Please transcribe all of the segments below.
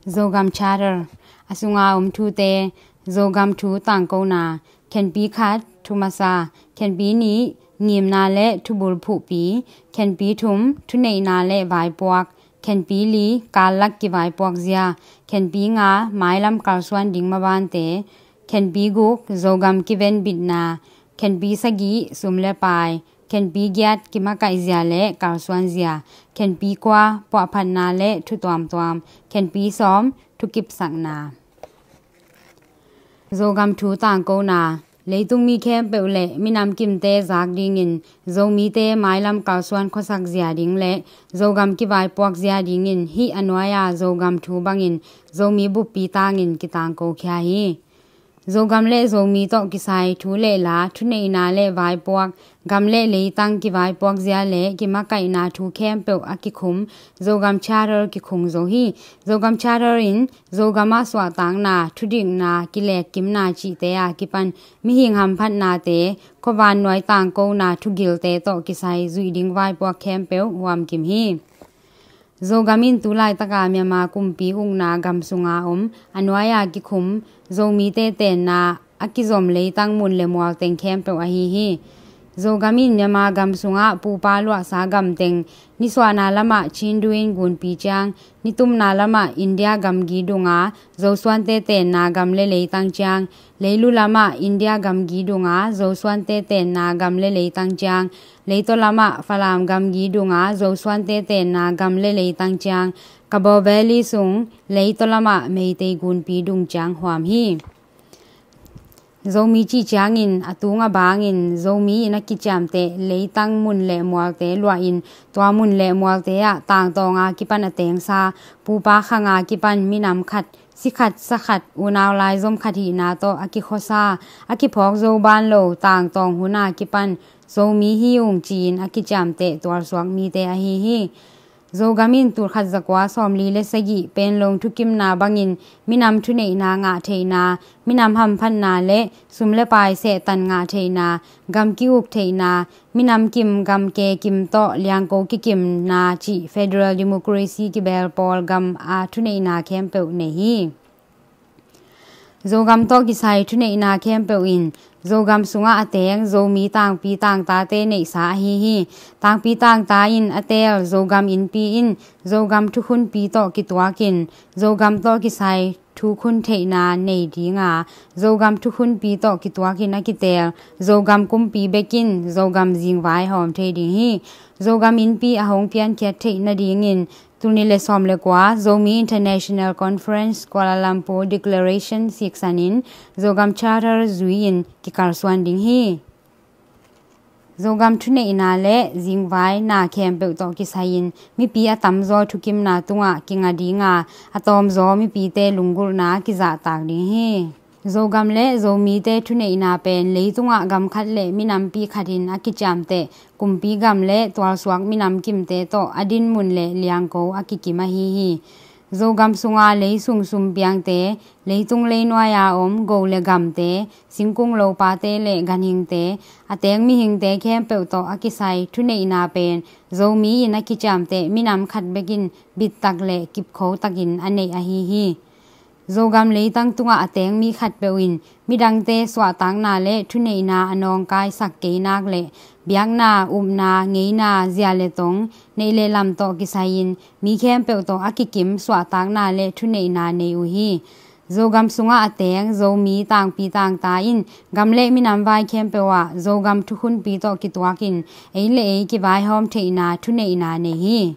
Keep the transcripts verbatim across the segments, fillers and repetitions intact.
Zogam Charter, a sunga om thute. Zogam thu tangkona. Khenpi khat, thumasa. Khenpi nih, ngimna le thubul phuhpi. Khenpi thum, thuneihna le vaipuak. Khenpi li, kallak kivaipuak zia. Khenpi nga, mailam kalsuan ding mabante. Khenpi guk, Zogam kiven bitna. Khenpi sagih, sum le pai. Khenpi giat, kimakaih zia le kalsuan zia. Khenpi kua, puahphatna le thu tuamtuam. Khenpi sawm, thukipsakna. Zogam thu tangkona. Leitung mi khempeuh le minam kimte zak dingin Zomite mailam kalsuan khuasak zia ding le Zogam kivaipuak zia dingin hih a nuai-a Zogam thu bangin Zomi buppi tangin kitangko khia hi. Zogam le Zomi tawh kisai thu le la, thuneihna le vaipuak, gam le leitang kivaipuak zia le kimakaihna thu khempeuh a kikhum Zogam Charter kikhung zo hi. Zogam Charter in Zogam ah suahtakna, thudikna, kilekkimna cihte a kipan mihing hamphatnate, khuavan nuai tangkona thugilte tawh kisai zuih ding vaipuak khempeuh huamkim hi. Zogam in tu laitaka Myanmar kumpi ukna gam sunga om a nuai-a kikhum Zomite tenna a kizom leitang mun le mual teng khempeuh ahi hi. Zogam in Myanmar gam sungah pupa luahsa gam teng, nisuahna lamah Chindu in gunpi ciang, nitumna lamah India gamgi dunga Zosuante tenna gam le leitang ciang, leilu lamah India gamgi dunga Zosuante tenna gam le leitang ciang, leitaw lamah Falam gamgi dunga Zosuante tenna gam le leitang ciang, Kabaw Valley sung leitaw lamah Meitei gunpi dung ciang huam hi. Zomi cih ciangin a tung a bangin Zomi in a kiciamteh leitang mun le mualte luahin tua mun le mualte ah tangtawnga kipan a tengsa, pupa khanga kipan minam khat, si khat, sa khat, unau laizom khat hihna tawh a kikhuasa, a kiphawk zo ban lo tangtawng huna kipan Zomi hi ung ci-in a kiciamteh tualsuak mite ahi hi. Zogam in tulkhat zakua sawmli le sagih Panglong thukimna bangin minam thuneihna ngah theihna, minam hamphatna le sum le pai sehtan ngah theihna, gam ki-uk theihna, minam kim gam ke kim tawh liangko kikimna cih federal democracy kibel pawl gam a thuneihna khempeuh nei hi. Zogam tawh kisai thuneihna khempeuh in Zogam sungah a teng Zomi tangpi tangtate neihsa ahi hi. Tangpi tangta in a teel Zogam innpi in Zogam thukhunpi tawh kituakin Zogam tawh kisai thukhun theihna nei dinga, Zogam thukhunpi tawh kituakin a kiteel Zogam kumpi bekin Zogam zingvai hawm thei ding hi. Zogam innpi a hong piankhiat theih nadingin tul nih le sawm le kua Zomi International Conference Kuala Lumpur Declaration siksanin Zogam Charter zui-in kikalsuan ding hi. Zogam thuneihna le zingvaina khempeuh tawh kisai-in mipi a tamzaw thukimna tungah kinga dinga, a tawmzaw mipite lunggulhna kizahtak ding hi. Zogam le Zomite thuneihna pen leitungah gam khat le minampi khatin a kiciamteh kumpi gam le tualsuak minam kimte tawh a dinmun le liangko a kikim ahi hi. Zogam sunga leisung sumpiangte, leitung leinuai-a om go le gamte, singkung lopate le ganhingte, a teng mihingte khempeuh tawh a kisai thuneihna pen Zomi in a kiciamteh minam khat bekin bittak le kipkhotakin a neih ahi hi. Zogam leitang tungah a teng mi khatpeuh in midangte suahtakna le thuneihna a nawngkaisak kei nak le biakna, upna, ngeina, zia le tong, neih le lam tawh kisai-in mi khempeuh tawh a kikim suahtakna le thuneihna nei uh hi. Zogam sungah a teng Zomi tangpi tangta in gam le minam vai khempeuh ah Zogam thukhunpi tawh kituakin ei le ei kivaihawm theihna thuneihna nei hi.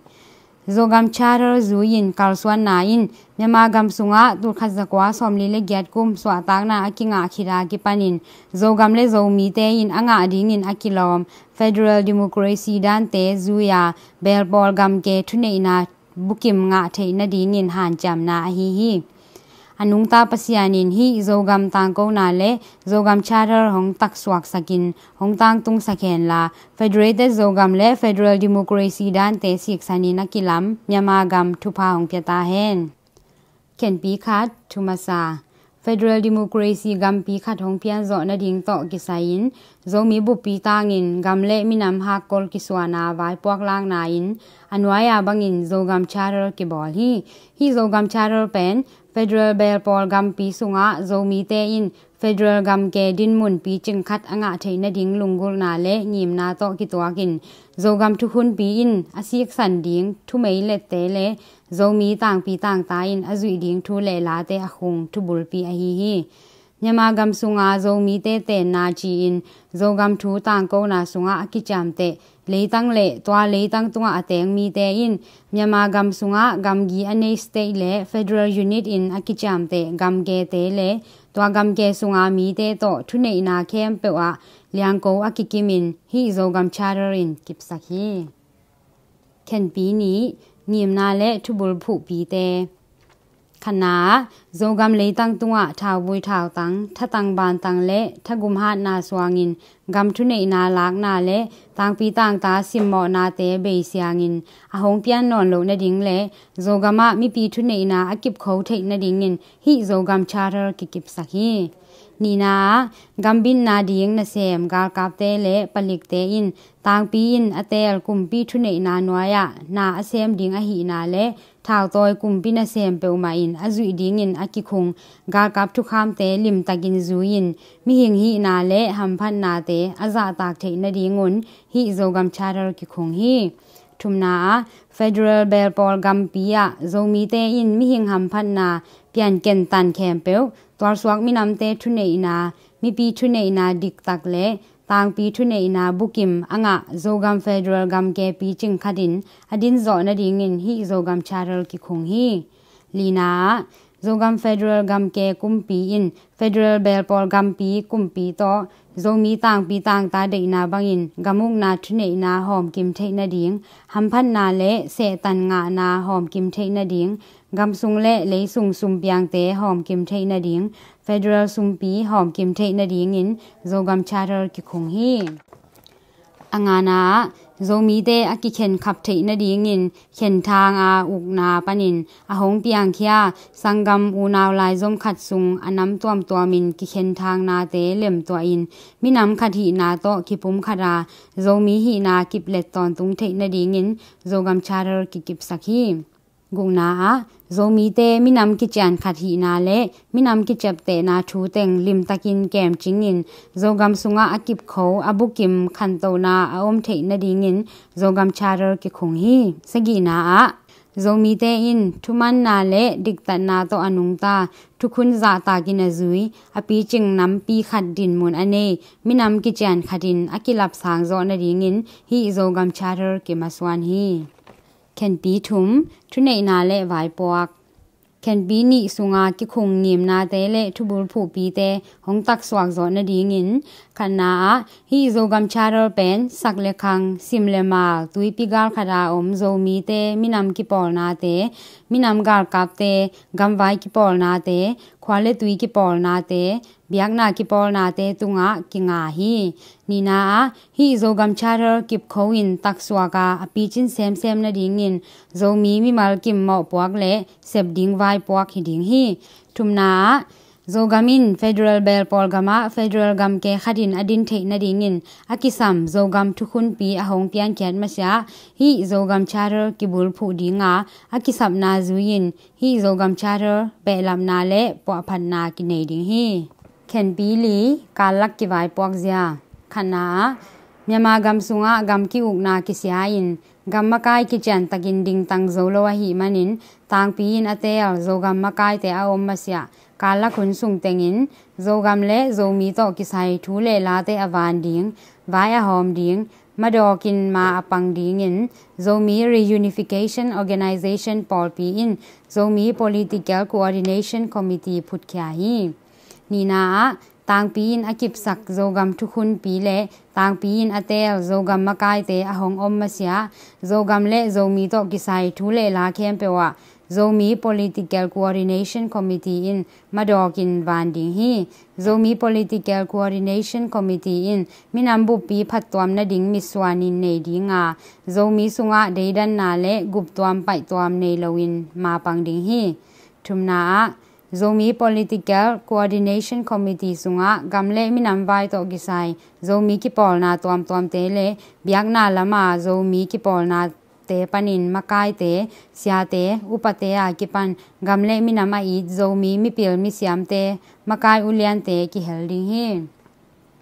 Zogam Charter zui-in kalsuanna in Myanmar gam sungah tulkhat zakua sawmli le giat kum suahtakna a kingah khita kipanin Zogam le Zomite in a ngah dingin a kilawm federal democracy dante zui-a belpawl gamke thuneihna bukim ngah theih nadingin hanciamna ahi hi. A nungta Pasian in hih Zogam tangkona le Zogam Charter hong taksuaksakin hong tangtungsak henla, Federated Zogam le Federal Democracy dante siksanin a kilam Myanmar gam thupha hong pia ta hen. Khenpi khat, thumasa. Federal Democracy gampi khat hong pianzawh nading tawh kisai-in Zomi buppi tangin gam le minam hakkol kisuana vaipuak lakna in a nuai-a bangin Zogam Charter kibawl hi. Hih Zogam Charter pen federal belpawl gampi sungah Zomite in federal gamke dinmun picing khat a ngah theih nading lunggulhna le ngimna tawh kituakin Zogam thukhunpi in a siksan ding thumei lette le Zomi tangpi tangta in a zuih ding thu le late a khung thubulpi ahi hi. Myanmar gam sunga Zomite tenna ci-in Zogam thu tangkona sungah a kiciamteh leitang le tua leitang tungah a teng mite in Myanmar gam sungah gamgi a nei state le federal unit in a kiciamteh gamkete le tua gamke sunga mite tawh thuneihna khempeuh ah liangko a kikimin hih Zogam Charter in kipsak hi. Khenpi nih, ngimna le thubul phuhpite. Khatna ah, Zogam leitang tungah thauvui thautang, thatang bantang le thagum hatna suangin gam thuneihna lakna le tangpi tangta simmawhnate beisiangin a hong pian nawn loh nading le Zogam ah mipi thuneihna a kipkho theih nadingin hih Zogam Charter kikipsak hi. Nihna ah, gambitna ding nasem galkapte le palikte in tangpi in a teel kumpi thuneihna nuai-ah na a sem ding ahihna le thautawi kumpi nasem peuhmah in a zuih dingin a kikhung galkap thukhamte limtakin zui-in mihing hihna le hamphatnate a zahtak theih nadingun hih Zogam Charter kikhung hi. Thumna ah, federal belpawl gampi ah Zomite in mihing hamphatna pianken tan khempeuh tualsuak minamte thuneihna, mipi thuneihna diktak le tangpi thuneihna bukim a ngah Zogam federal gamke picing khatin a dinzawh nadingin hih Zogam Charter kikhung hi. Lina ah, Zogam federal gamke kumpi in federal belpawl gampi kumpi tawh Zomi tangpi tangta deihna bangin gamukna thuneihna hawmkim theih nading, hamphatna le sehtan ngahna hawmkim theih nading, gamsung le leisung sumpiangte hawmkim theih nading, federal sumpi hawmkim theih nadingin Zogam Charter kikhung hi. A ngana ah, Zomite a kikhenkhap theih nadingin khenthang a ukna panin a hong piangkhia sanggam unau laizom khat sung a nam tuamtuamin kikhenthang nate lemtuahin minam khat hihna tawh kipum khata Zomi hihna kiplet tawntung theih nadingin Zogam Charter kikipsak hi. Gukna ah, Zomite minam kician khat hihna le minam kiciaptehna thu teng limtakin kemcingin Zogam sungah a kipkho a bukim khantohna a om theih nadingin Zogam Charter kikhung hi. Sagihna ah, Zomite in thumanna le diktatna tawh a nungta thukhun zahtakin a zui a picing nampi khat dinmun a nei minam kician khatin a kilapsang zawh nadingin hih Zogam Charter kimasuan hi. Khenpi thum, thuneihna le vaipuak. Khenpi nih sunga kikhung ngimnate le thubul phuhpite hong taksuak zawh nadingin khatna ah hih Zogam Charter pen sak le khang, sim le mal, tuipi gal khata om Zomite minam kipawlnate, minam galkapte, gamvai kipawlnate, khua le tui kipawlnate, biakna kipawlnate tungah kinga hi. Nihna ah hih Zogam Charter kipkho in taksuak a a picin semsem nadingin Zomi mimal kim mawhpuak le sep ding vaipuak hi ding hi. Thumna ah Zogam in federal belpawl gamah federal gamke khatin a din theih nadingin a kisam Zogam thukhunpi a hong piankhiat masiah hih Zogam Charter kibulphuh dinga a kisapna zui-in hih Zogam Charter behlapna le puahphatna kinei ding hi. Khenpi li, kallak kivaipuak zia. Khatna ah Myanmar gam sungah gam ki-ukna kisia-in gam makai kiciantakin dingtang zo lo ahih manin tangpi in a teel Zogam makaite a om masiah kallak hun sung tengin Zogam le Zomi tawh kisai thu le late a van ding, vai a hawm ding, madawkin ma a pang dingin Zomi Reunification Organization pawlpi in Zomi Political Coordination Committee phutkhia hi. Nihna ah tangpi in a kipsak Zogam thukhunpi le tangpi in a teel Zogam makaite a hong om masiah Zogam le Zomi tawh kisai thu le la khempeuh ah Zomi Political Coordination Committee in madawkin van ding hi. Zomi Political Coordination Committee in minam buppi phattuam nading mitsuanin nei dinga Zomi sungah deidanna le guptuam paihtuam nei loin mapang ding hi. Thumna ah Zomi Political Coordination Committee sungah gam le minam vai tawh kisai Zomi kipawlna tuamtuamte le biakna lama Zomi kipawlnate panin makaite, siate, upate a kipan gam le minam a it Zomi mipil misiamte, makai uliante kihel ding hi.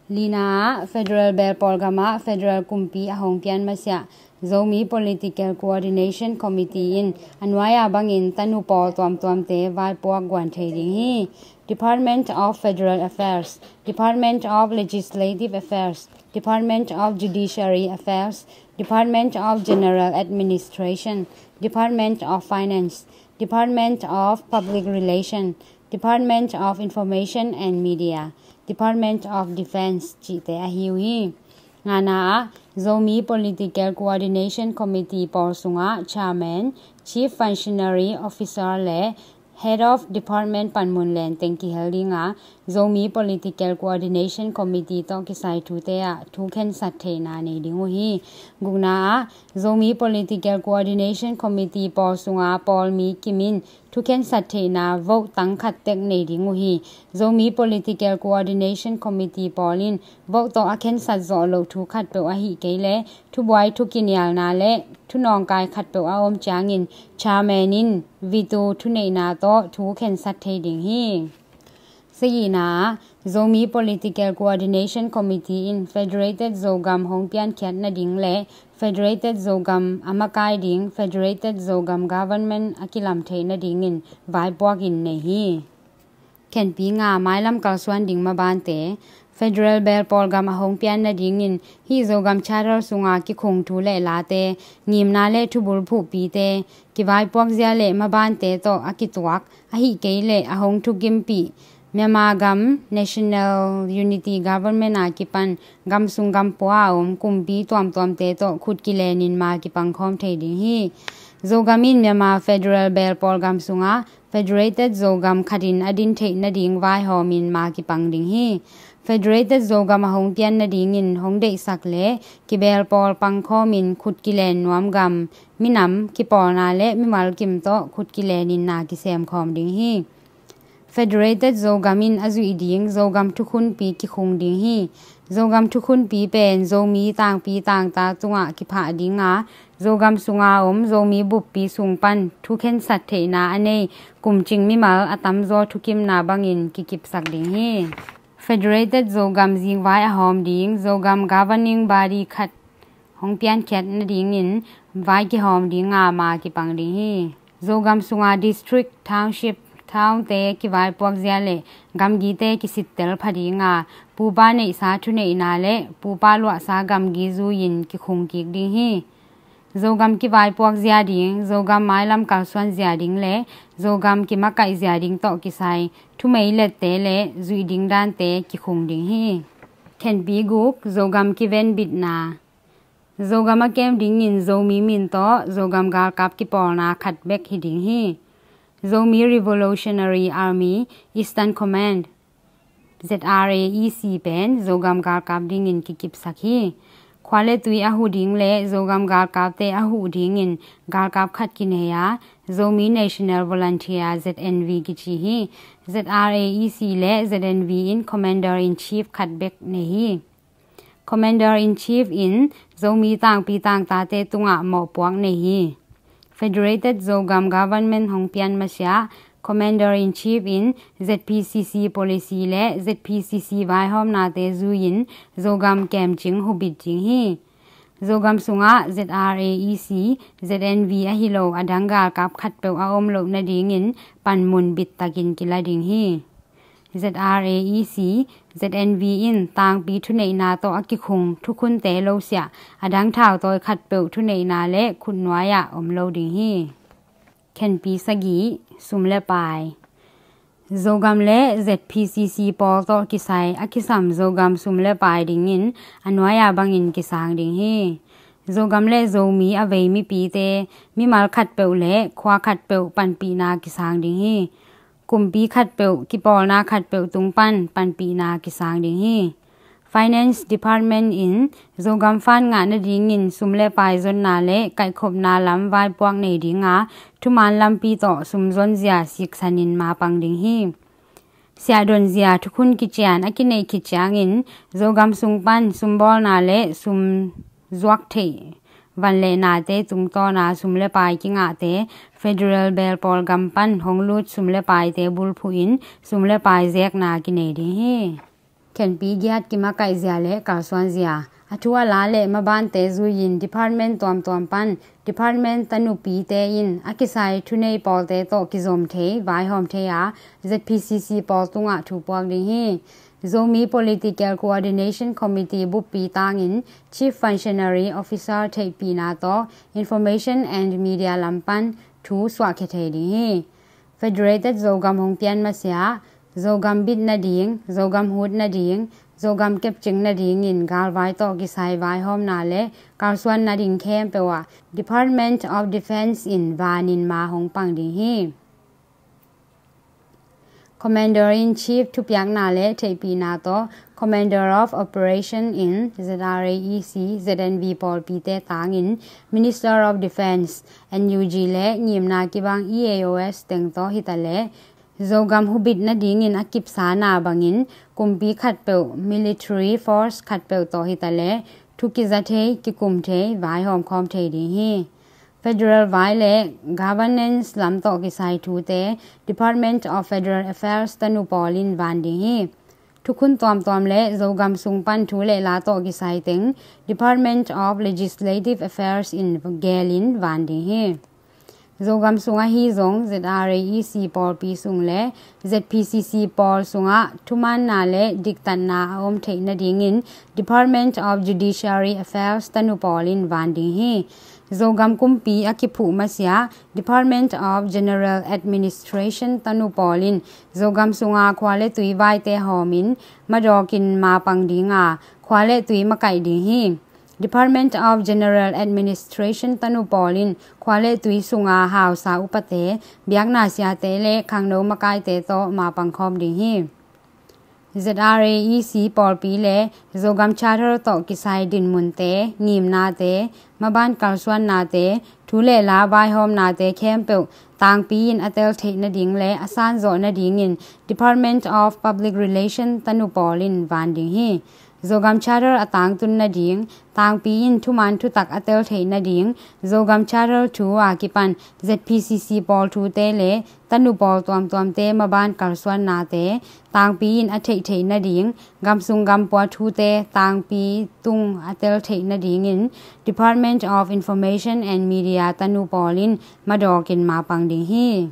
Lina ah, Federal Belpawl gamah Federal kumpi a hong pian masiah Zomi Political Coordination Committee in a nuai-a bangin tanu pawl tuamtuamte vaipuak guan thei ding hi. Department of Federal Affairs, Department of Legislative Affairs, Department of Judiciary Affairs, Department of General Administration, Department of Finance, Department of Public Relation, Department of Information and Media, Department of Defense cihte ahi uh hi. Ngana ah, Zomi Political Coordination Committee pawl sungah Chairman, Chief Functionary Officer le Head of Department panmun lenteng kihel ding a, Zomi Political Coordination Committee tawh kisai thute ah thu khensat theihna nei ding uh hi. Gukna ah, Zomi Political Coordination Committee pawl sunga pawl mi kim in thu khensat theihna vote tang khat tek nei ding uh hi. Zomi Political Coordination Committee pawl in vote tawh a khensat zawh loh thu khatpeuh ahih kei leh thubuai thukinialna le thunawngkai khatpeuh a om ciangin Chairman in veto thuneihna tawh thu khensat thei ding hi. Sagihna ah, Zomi Political Coordination Committee in Federated Zogam hong piankhiat nading le Federated Zogam a makai ding Federated Zogam Government a kilam theih nadingin vaipuak in nei hi. Khenpi nga, mailam kalsuan ding mabante. Federal Belpawl gam a hong pian nadingin hih Zogam Charter sunga kikhung thu le late, ngimna le thubul phuhpite, kivaipuak zia le mabante tawh a kituak, ahih kei leh a hong thukimpih Myanmar gam National Unity Government a kipan gam sung gam pua a om kumpi tuamtuamte tawh khut kilenin ma kipangkhawm thei ding hi. Zogam in Myanmar Federal Belpawl gam sungah Federated Zogam khatin a din theih nading vaihawmin ma kipang ding hi. Federated Zogam a hong pian nadingin hong deihsak le kibelpawl pangkhawmin khut kilen nuam gam, minam, kipawlna le mimal kim tawh khut kilenin na kisemkhawm ding hi. Federated Zogam in a zuih ding Zogam thukhunpi kikhung ding hi. Zogam thukhunpi pen Zomi tangpi tangta tungah kiphah ding a, Zogam sunga om Zomi buppi sung pan thu khensat theihna a nei kumcing mimal a tamzaw thukimna bangin kikipsak ding hi. Federated Zogam zingvai a hawm ding Zogam Governing Body khat hong piankhiat nadingin vai kihawm ding a ma kipang ding hi. Zogam sunga district, township, townte kivaipuak zia le gamgite kisittel pha ding a, pupa neihsa thuneihna le pupa luahsa gamgi zui-in kikhung kik ding hi. Zogam kivaipuak zia ding, Zogam mailam kalsuan zia ding le Zogam kimakaih zia ding tawh kisai thumei lette le zuih ding dante kikhung ding hi. Khenpi guk, Zogam kivenbitna. Zogam a kem dingin Zomi min tawh Zogam galkap kipawlna khat bek hi ding hi. Zomi Revolutionary Army Eastern Command, Z R A E C pen Zogam galkap dingin kikipsak hi. Khua le tui a huh ding le Zogam galkapte a huh dingin galkap khat kinei a, Zomi National Volunteer, Z N V kici hi. Z R A E C le Z N V in Commander in Chief khat bek nei hi. Commander in Chief in Zomi tangpi tangtate tungah mawhpuak nei hi. Federated Zogam Government hong pian masiah Commander in Chief in Z P C C policy le Z P C C vaihawmnate zui-in Zogam kemcing hubit ding hi. Zogam sungah Z R A E C, Z N V ahi lo a dang galkap khatpeuh a om loh nadingin panmun bittakin kila ding hi. Z R A E C, Z N V in tangpi thuneihna tawh a kikhung thukhunte losiah a dang thautawi khatpeuh thuneihna le khutnuai-ah om lo ding hi. Khenpi sagih, sum le pai. Zogam le Z P C C pawl tawh kisai a kisam Zogam sum le pai dingin a nuai-a bangin kisang ding hi. Zogam le Zomi a vei mipite mimal khatpeuh le khua khatpeuh panpihna kisang ding hi. Kumpi khatpeuh, kipawlna khatpeuh tung pan panpihna kisang ding hi. Finance Department in Zogam fund ngah nadingin sum le pai zonna le kaihkhopna lam vaipuak nei dinga, thuman lampi tawh sum zonzia siksanin mapang ding hi. Siahdonzia thukhun kician a kineih khit ciangin Zogam sung pan sumbawlna le sum zuak theih van le nate tungtawna sum le pai kingahte federal belpawl gam pan hong lut sum le paite bulphuhin sum le pai zekna kinei ding hi. Khenpi giat kimakaihzia le kalsuanzia. A thu a la le mabante zuiin department tuamtuam pan department tanupite in a kisai thunei pawlte tawh kizom thei, vaihawm thei a, Z P C C pawl tungah thu puak ding hi. Zomi Political Coordination Committee buppi tangin Chief Functionary Officer theihpihna tawh Information and Media lam pan thu suahkhia thei ding hi. Federated Zogam hong pian masiah, Zogam bit nading, Zogam hut nading, Zogam kepcing nadingin galvai tawh kisai vaihawmna le kalsuan nading khempeuh ah Department of Defence in vanin ma hong pang ding hi. Commander in Chief thupiakna le theihpihna tawh Commander of Operation in Z R A E C, Z N V pawlpite tangin Minister of Defence, N U G le ngimna kibang E A O S teng tawh hitaleh Zogam hubit nadingin a kipsana bangin kumpi khatpeuh, military force khatpeuh tawh hitaleh thu kiza thei, kikum thei, vaihawm khawm thei ding hi. Federal vai le governance lam tawh kisai thute Department of Federal Affairs tanu pawl in van ding hi. Thukhun tuamtuam le Zogam sung pan thu le la tawh kisai teng Department of Legislative Affairs in gelin van ding hi. Zogam sung ahi zong Z R A E C pawlpi sung le Z P C C pawl sungah thumaanna le diktatna a om theih nadingin Department of Judiciary Affairs tanu pawl in van ding hi. Zogam kumpi a kiphuh masiah Department of General Administration tanu pawl in Zogam sunga khua le tui vaite hawmin madawkin mapang dinga khua le tui makaih ding hi. Department of General Administration tanu pawl in khua le tui sunga hausa upate, biakna siate le khangno makaite tawh mapang khawm ding hi. Z R A E C pawlpi le Zogam Charter tawh kisai dinmunte, ngimnate, maban kalsuannate, thu le la vaihawmnate khempeuh tangpi in a tel theih nading le a sanzawh nadingin Department of Public Relation tanu pawl in van ding hi. Zogam Charter a tangtun nading, tangpi in thuman thutak a tel theih nading, Zogam Charter thu a kipan Z P C C pawl thute le tanu pawl tuamtuamte maban kalsuannate tangpi in a theih theih nading, gamsung gampua thute tangpi tung a tel theih nadingin Department of Information and Media tanu pawl in madawkin mapang ding hi.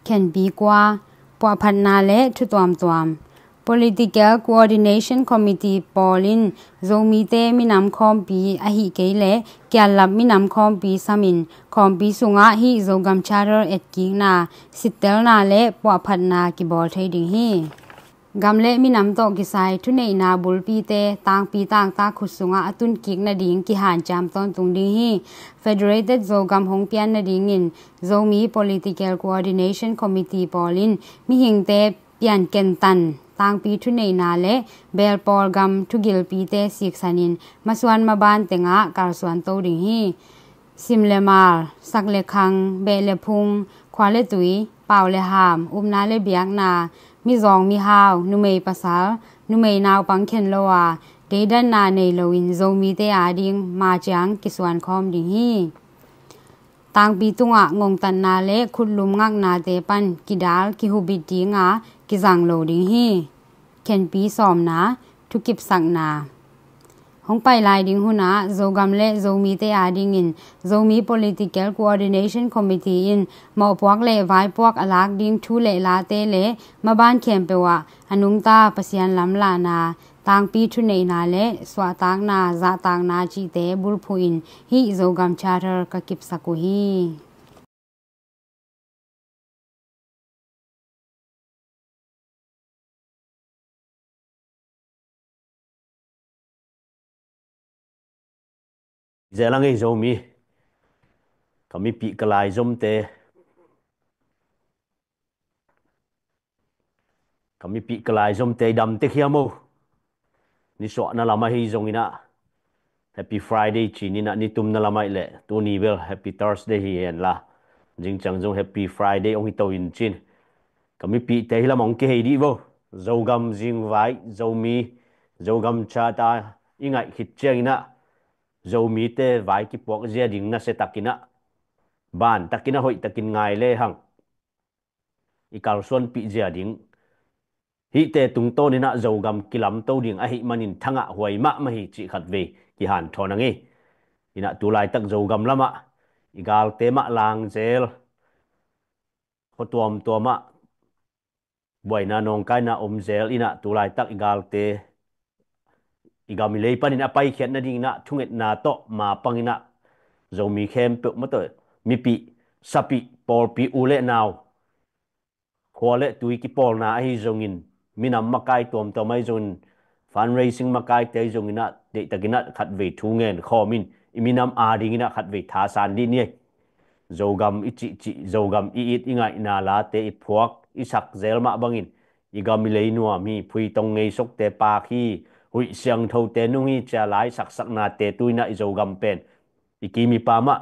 Khenpi kua, puahphatna le thu tuamtuam. Political Coordination Committee pawl in Zomite minam khawmpi ahi kei le kiallap minam khawmpi samin khawmpi sungah hih Zogam Charter etkikna, sittelna le puahphatna kibawl thei ding hi. Gam le minam tawh kisai thuneihna bulpite tangpi tangtak khut sungah a tunkik nading kihanciam tawntung ding hi. Federated Zogam hong pian nadingin Zomi Political Coordination Committee pawl in mihingte piankentan tangpi thuneihna le belpawl gam thugilpite siksanin masuan maban tengah kalsuan to ding hi. Sim le mal, sak le khang, beh le phung, khua le tui, pau le ham, upna le biakna, mizawng mihau, numei pasal, numei naupang khen lo a, deidanna nei loin Zomite ading maciang kisuan khawm ding hi. Tangpi tungah ngongtatna le khutlum ngaknate pan kidal kihubit dinga kizang lo ding hi. Khenpi sawmna, thukipsakna. Hong pai lai ding hunah Zogam le Zomite adingin Zomi Political Coordination Committee in mawhpuak le vaipuak a lak ding thu le late le maban khempeuh ah a nungta Pasian lamlahna, tangpi thuneihna le suahtakna, zahtakna cihte bulphuhin hih Zogam Charter ka kipsak uh hi. Zelang ei Zomi, ka mipih ka laizomte, ka mipih ka laizomte i dam tek hiam o? nisuahna lam ahi zongin ah Happy Friday ci-in ah, nitumna lam ahih leh tuni bel Happy Thursday hi henla, zingciang zong Happy Friday hong hi to in cin. Ka mipihte hih lam hong kihei dih vo. Zogam zingvai, Zomi, Zogam Charter i ngaih khit ciangin ah Zomite vai kipuak zia ding nasia takin ah, ban takin ah hoih takin ngai lehang i kalsuanpih zia ding, hihte tungtawnin ah Zogam kilamto ding ahih manin thangah huai mahmah hi cih khatvei kihanthawn a ngei. In ah tu laitak Zogam lamah i galte mah lang zel, khua tuamtuam ah buaina nawngkaina om zel in ah tu laitak i galte i gam i lei panin a paikhiat nadingin ah thungetna tawh mapangin ah Zomi khempeuh mah tawh, mipih, sapih, pawlpi, u le nau, khua le tui kipawlna ahi zongin, minam makai tuamtuam ahi zongin, fundraising makaite ahi zongin ah deihtakin ah khatvei thu ngen khawmin, i minam adingin ah khatvei thasan dih ni. Zogam i cihcih, Zogam i it i ngaihna late i phuak i sak zel mah bangin, i gam i lei nuam hi, phuitong ngeisokte paak hi, huih siangthote nung hi, cia lai saksaknate tu-in ah i Zogam pen i kim i pam ah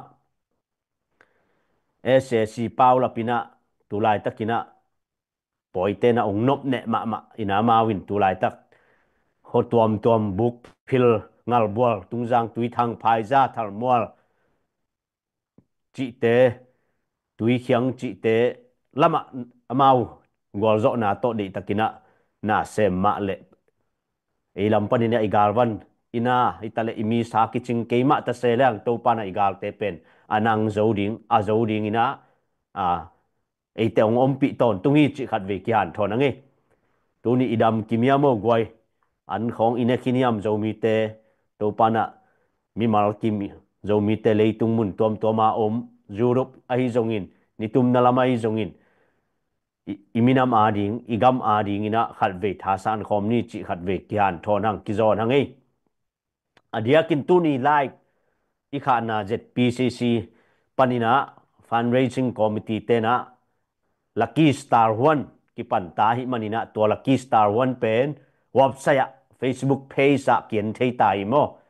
S A C paulap in ah tu laitakin ah pawite na ong nopneh mahmah in ah, amau in tu laitak khua tuamtuam, Bukphil, Ngalbual, Tungzang, Tuithang, Phaiza, Thalmual cihte, Tuikhiang cihte lamah amau gualzawhna tawh deihtakin ah na sem mah leh, ei lam panin ah i galvan, i na, i ta le i misa kicing keimah ta se leng, Topa in ah i galte pen a nang zo ding, a zo dingin ah, a, eite hong ompih tawntung hi cih khatvei kihanthawn a ngei. Tuni i dam kim hiam aw guai, an khawng i ne khin hiam Zomite? Topa in ah mimal kim, Zomite leitung mun tuamtuama om, Europe ahi zongin, nitumna lam ahi zongin, i, i minam ading, i gam adingin ah khatvei thasan khawm ni cih khatvei kihanthawn hang, kizawn hang ei. A diakin tuni live i khahna Z P C C panin ah fundraising committee ten ah Lucky Star One kipan ta ahih manin ah, tua Lucky Star One pen website ah, Facebook page ah kian thei ta hi maw.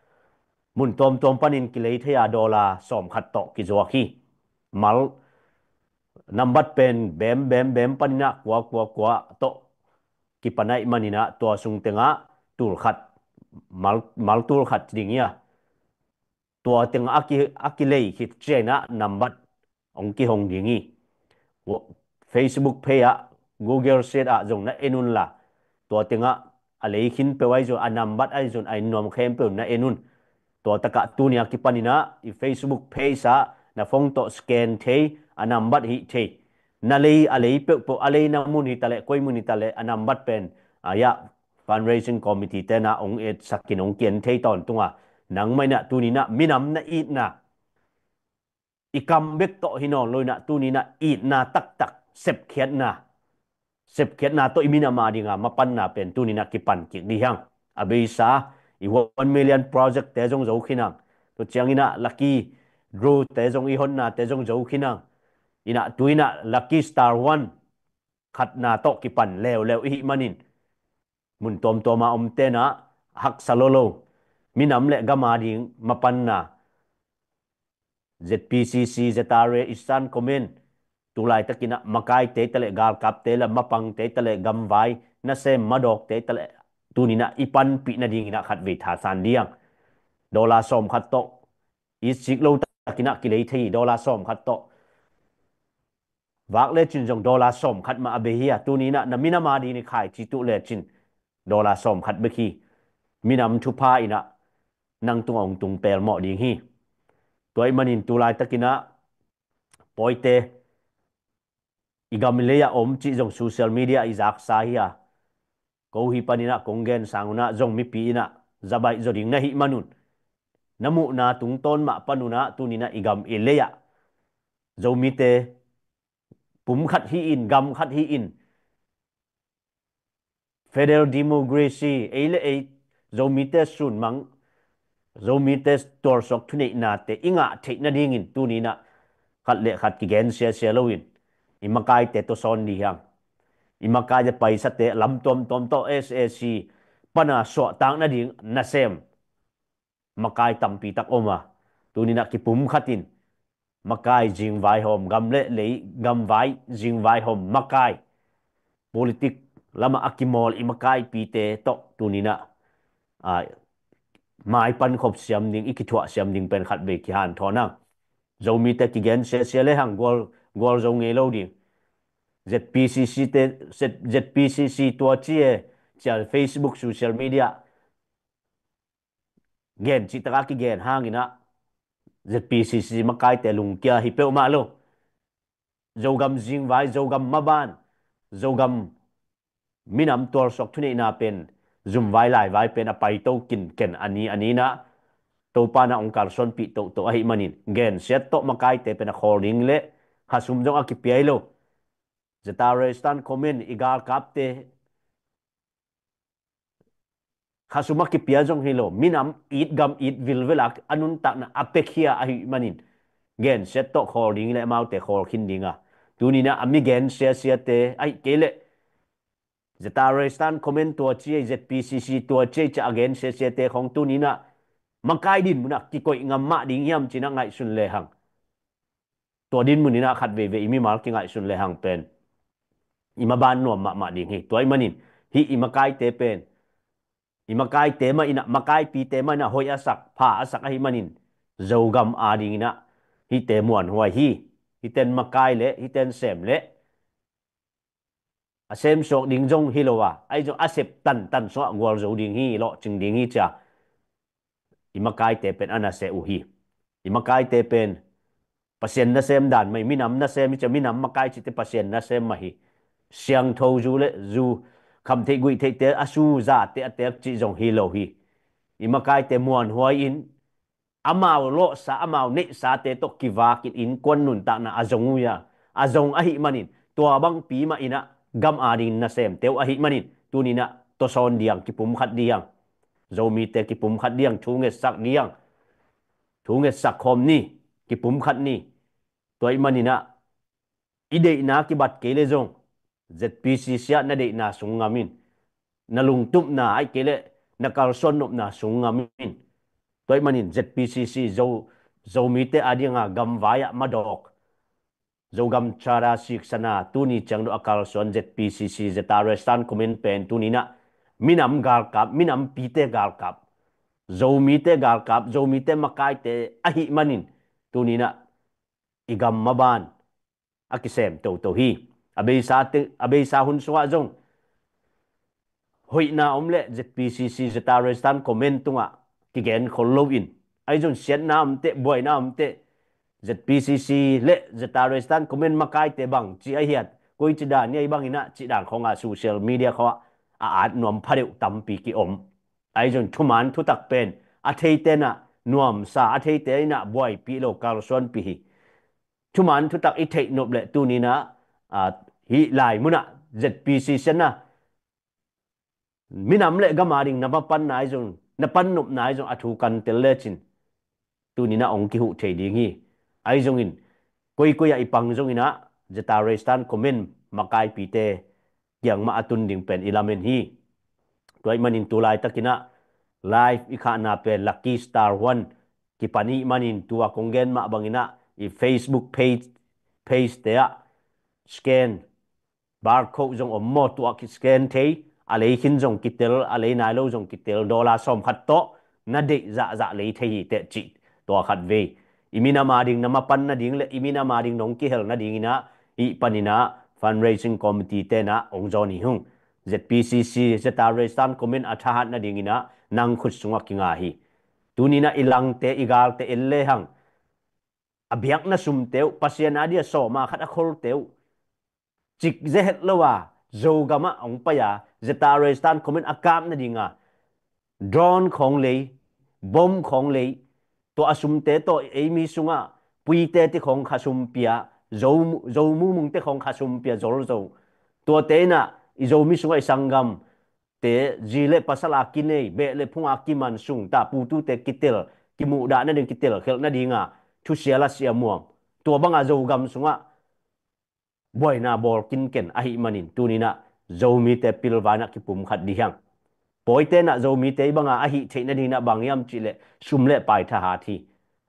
Mun tuamtuam panin kilei thei a, dollar sawmkhat tawh kizuak hi. Mal nambat pen bem bem bem panin ah kua kua kua tawh kipan ahih manin ah, tua sung tengah tulkhat, mal, mal tulkhat ding hi a, tua tengah a ki, a kilei khit ciangin ah nambat hong kihong ding hi. Facebook page ah, Google Sheet ah zong na en unla, tua tengah a lei khin peuh ahi zong, a nambat ahi zong, a in nuam khempeuh na en un. Tua takah tuni a kipanin ah i Facebook page ah na phone tawh scan thei, a nambat hih thei, na lei, a lei peuhpeuh, a leina mun hi ta leh, koi mun hi ta leh, a nambat pen, a, ya, fundraising committee ten ah hong etsakin hong kian thei tawntung a, nangmah in ah tuni in ah minam na itna, i kam bek tawh hi nawn lo in ah, tuni in ah itna taktak, sepkhiatna, sepkhiatna tawh i minam ading a mapanna pen tuni in ah kipan kik dih hang. A beisa, i one million project te zong zo khin hang. Tua ciangin ah lucky draw te zong, i honnate zong zo khin hang. In ah tu in ah Lucky Star One khatna tawh kipan leuleu i hih manin, mun tuamtuama om ten ah haksa lolo, minam le gam ading mapanna, Z P C C, Z R A, Eastern Command, tu laitakin ah makaite ta leh, galkapte la, mapangte ta leh, gamvai nasem madawkte ta leh, tuni in ah i panpih nadingin ah khatvei thasan dih hang. Dollar sawmkhat tawh, i sik lo takin ah kilei thei hi, dollar sawmkhat tawh. Vak lecin zong dollar sawmkhat mah a bei hi a, tuni in ah na minam ading i khaici tuh lecin dollar sawmkhat bek hi. Minam thupha in ah nang tungah hong tung pelmawh ding hi. Tua ahih manin tu laitakin ah pawite, i gam i lei ah om cih zong social media i zaksa hi a, ko hi panin ah kong gen sang un ah zong mipi in ah zabaih zaw ding na hih man un, na muhna tungtawn mah pan un ah tuni in ah i gam i lei ah Zomite pum khat hi-in, gam khat hi-in, federal democracy, ei le ei Zomite sunmang, Zomite tualsuak thuneihnate i ngah theih nadingin tuni in ah khat le khat kigen siasia loin i makaite tawh sawn dih hang. I makaite paisate lam tuamtuam tawh, S A C pana suahtak nading nasem makai tampi tak om a, tuninah kipumkhat in makai zingvaihawm, gam le lei gamvai zingvaihawm makai, politik lamah a kimawl i makaipite tawh tuninah a, maipan khop siam ding, i kithuah siam ding pen khat vei kihanthawn a. Zomite kigen siasia le hang gual, gual zo ngei lo ding. Z P C C te, Z-, Z P C C tua ci e, cial Facebook, social media gen cih taka kigen hanginah Z P C C makaite lungkia hi peuhmah lo. Zogam zingvai, Zogam maban, Zogam minam tualsuak thuneihna pen, zumvai laivai pen a paito kinken a ni a ninah Topa na ong kalsuanpih tohtoh ahih manin gensiat tawh makaite pen a khawl ding le khasum zong a kipiai lo. Zeta Restan comment i galkapte khasum a kipia zong hi lo, minam it gam it vilvela a nuntakna a pekhia ahih manin gensiat tawh khawl ding le amaute khawl khin dinga, tuninah a mi gen siasiate ahih kei leh Zeta Restan comment tua ci ei, Z P C C tua ci ei ca a gen siasiate khong tuninah makai din munah kikoih ngam mah ding hiam cinah ngaihsun lehang. Tua dinmun inah khat veivei i mimal kingaihsun lehang pen i maban nuam mahmah ding hi. Tua ih manin hih i makaite pen, i makaite mah inah, makaipite mah inah hoih a sak, pha a sak ahih manin Zogam adinginah hihte muanhuai hi. Hihten makai le hihten sem le a semsuak ding zong hi lo a, ahi zong a sep tantan sungah gualzo ding hi, lawhcing ding hi cia i makaite pen a naseh uh hi. I makaite pen Pasian nasem dan mah hi, minam nasem hi cia, minam makai cite Pasian nasem mah hi. Siangtho zu le zu, khamtheih guihtheihte a su, zate a teek cih zong hi lo hi. I makaite muanhuai in amau lawhsa, amau neihsate tawh kivakin innkuan nuntakna a zong uh hi a, a zong ahih manin tua bangpi mah inah gam ading nasemte uh ahih manin tuninah tawsawn diang, kipumkhat diang, Zomite kipumkhat diang, thu ngetsak diang, thu ngetsak khawm ni, kipumkhat ni. Tua ih maninah i deihna kibat kei le zong Z P C C ah na deihna sung ngam in, na lungtupna ahih kei leh na kalsuan nopna sung ngam in. Tua ih manin Z P C C Zo, Zomite adinga gamvai ah madawk, Zogam Charter siksana tuni ciang dawh a kalsuan Z P C C Zeta Restan comment pen tuninah minam galkap, minampite galkap, Zomite galkap, Zomite makaite ahih manin tuninah i gam maban a kisem toto hi. A beisa te, a beisa hun sungah zong hoihna om le Z P C C Zeta Restan comment tungah kigen khol loin, ahi zong siatna om teh, buaina om teh, Z P C C le Zeta Restan comment makaite bang ci a hiat, koi ci dan ni ahi banginah cih dan khongah social media khongah a at nuam phadeuh tampi ki om. Ahi zong thuman thutak pen a theite inah nuamsa, a theite inah buaipih lo, kalsuanpih hi. Thuman thutak i theih nop le tuninah, a, hih lai munah Z P C C na minam le gam ading na mapan nai zong, na pan nop nai zong a thu kan tel lecin tuninah ong kihuh thei ding hi. Ahi zongin koikoi ah i pang zonginah Zeta Restan comment makaipite kiang mah a tun ding pen i lamen hi. Tua ih manin tu laitakinah live i khahna pen Lucky Star One kipan ih manin tua kong gen mah banginah i Facebook page, page te ah scan, barcode zong om maw, tuah kiscan thei, a lei khin zong kitel, a lei nai lo zong kitel, dollar sawmkhat tawh na deih zahzah lei thei hi teh cih tua khat vei. I minam ading na mapan nading le i minam ading nong kihel nadinginah ih paninah fundraising committee tenah ong zawn hi hung. Z P C C Zeta Restan comment a thahat nadinginah nang khut sungah kinga hi. Tuninah i langte, i galte en lehang a biakna sumte uh, Pasian adia sawma khat a kholte uh cik zehet lo a Zogam ah ong pai a Zeta Restan comment a kap nadinga drone khawng lei, bom khawng lei, tua a sumte tawh ei mi sungah Puite te khawng khasum pia, Zo, Zo mumungte khawng khasum pia zolzo. Tuate inah i Zomi sungah i sanggamte zi le pasal a kinei, beh le phung a kiman sung ta putute kitel, kimuhdah nading, kitel khelh nadinga thusia la siamuam. Tua banga Zogam sungah buaina bawl kinken ahih manin tuninah Zomite pilvainah kipumkhat dih hiang. Pawite inah Zomite i banga a hih theih nading inah bang hiam cihleh sum le pai thahat hi.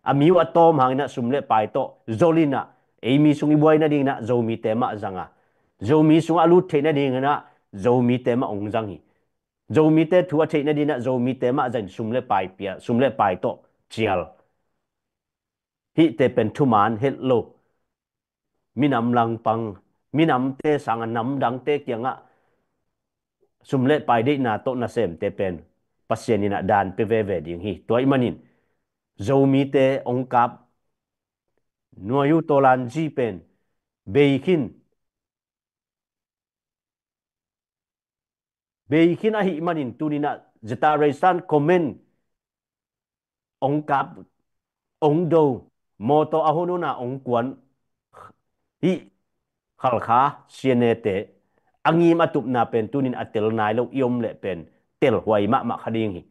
A mi uh a tawm hang inah sum le pai tawh zol inah ei mi sung i buai nading inah Zomite mah zang a, Zomi sungah a lut theih nading inah Zomite mah hong zang hi. Zomite thu a theih nading inah Zomite mah zang in sum le pai pia, sum le pai tawh cial. Hihte pen thuman het lo. Minam langpang, minamte sangah namdangte kiangah sum le pai deihna tawh nasemte pen Pasian inah daan pia veve ding hi. Tua ahih manin Zomite hong kap nuai uh tawlanzi pen bei khin, bei khin ahih manin tuni inah Zeta Raysan comment hong kap, hong do, mawtaw a hun hun a hong kuan hih Khalkha C N A te a ngim a tupna pen tuni in a tel nai lo i om leh pen telhuai mahmah kha ding hi.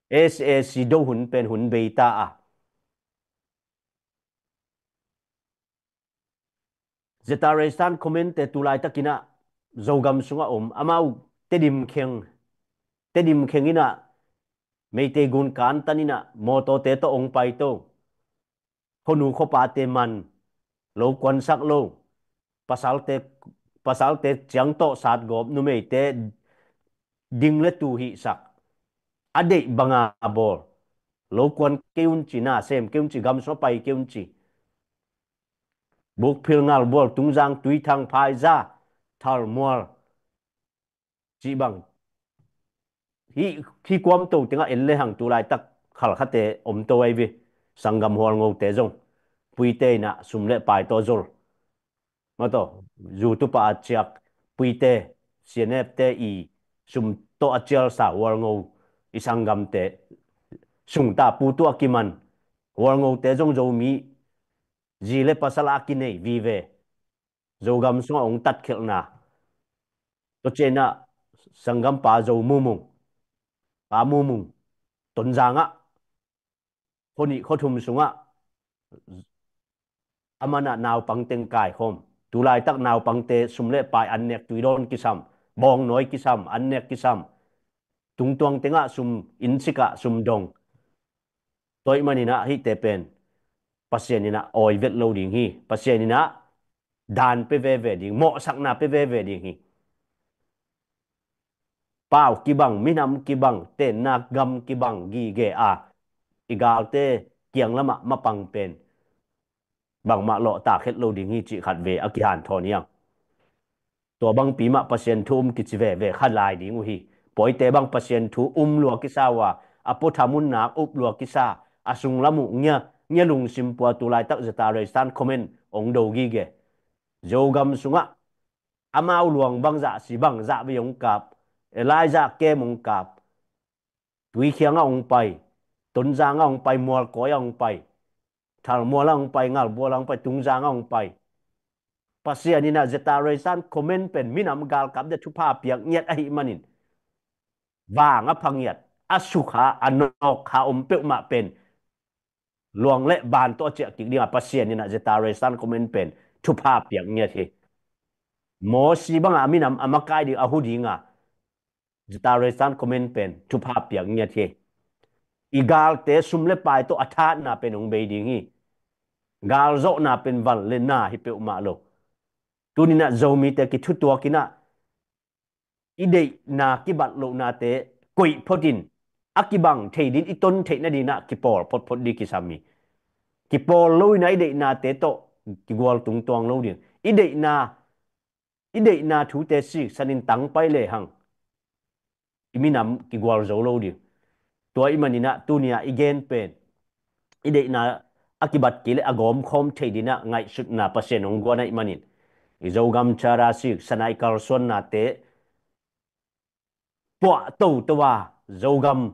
S A C do hun pen hun bei ta a, Zeta Raysan comment te tu laitakin ah Zogam sungah om, amau Tedim kheng, Tedim kheng in ah Meitei gun kantan in ah mawtawte tawh ong paito. Khuanu khuapate man, lo kuansak lo, pasalte, pasalte ciang tawh satgawp, numeite ding le tu hihsak, a deih banga bawl, lo kuan kei un ci, na sem kei un ci, gam sungah pai kei un ci. Bukphil, Ngalbual, Tungzang, Tuithang, Phaiza, Thalmual cih bang. Hih, hih kuamto tengah en le hang tu laitak Khalkhate omto ahi ve. Sanggam Hualngote zong Puite in ah sum le pai tawh zol. Mataw, zu tupa a ciak Puite, C N F te i sum tawh a cialsa Hualngo i sanggamte sungta pu tuah kiman. Hualngote zong Zomi zi le pasal a kinei vive. Zogam sungah ong tatkhelhna. Tua ciang ah sanggampa Zo Mumung, Pa Mumung, Tonzang ah khuanih khuathum sungah a man ah naupang teng kaikhawm. Tu laitak naupangte sum le pai an nek, tuidawn kisam, bawngnawi kisam, an nek kisam. Tungtuang tengah sum, innsik ah sum dong. Tua ahih manin ah hihte pen Pasian in ah awi vet lo ding hi. Pasian in ah daan pia veve ding, mawhsakna pia veve ding hi. Pau kibang, minam kibang, tenna gam kibang gige a, i galte kiang lamah mapang pen bangmah lawhtak het lo ding hi cih khat ve a kihanthawn hi hang. Tua bangpi mah Pasian thu um kici veve kha lai ding uh hi. Pawite bang Pasian thu um lua kisa uh a, a puatham un nak up lua kisa, a sunglam uh ngia, ngia lungsim pua tu laitak Zeta Raysan comment ong do gige. Zogam sungah amau luang bangzah si, bangzah vei ong kap, Elijah kem ong kap, Tuikhiang ah ong pai, Tonzang ah ong pai, Mualkawi ah ong pai, Thalmual ah ong pai, Ngalbual ah ong pai, Tungzang ah ong pai. Pasian in ah Zeta Raysan comment pen minam galkap dia thupha piak ngiat ahih manin, vang a pha ngiat, a sukha, a nawkkha om peuhmah pen luang le ban tawh a ciah kik ding a Pasian in ah Zeta Raysan comment pen thupha piak ngiat hi. Mawsi banga a minam a makai ding, a hu ding a Zeta Raysan comment pen thupha piak ngiat hi. I galte sum le pai tawh a thatna pen ong bei ding hi. Galzawhna pen van le na hi peuhmah lo. Tuni in ah Zomite kithutuak in ah i deihna kibat lohnate koih phot in, a kibang thei din, i ton theih nading ah kipawl photphot ding kisam hi. Kipawl lo in ah i deihnate tawh kigual tungtuang lo ding. I deihna, i deihna thute siksan in tang pai le hang i minam kigual zo lo ding. Tua ahih manin ah tuni ah i gen pen i deihna a kibat kei le a gawmkhawm thei din ah ngaihsutna Pasian ong guan ahih manin, i Zogam Charter siksan a i kalsuannate puah toto a, Zogam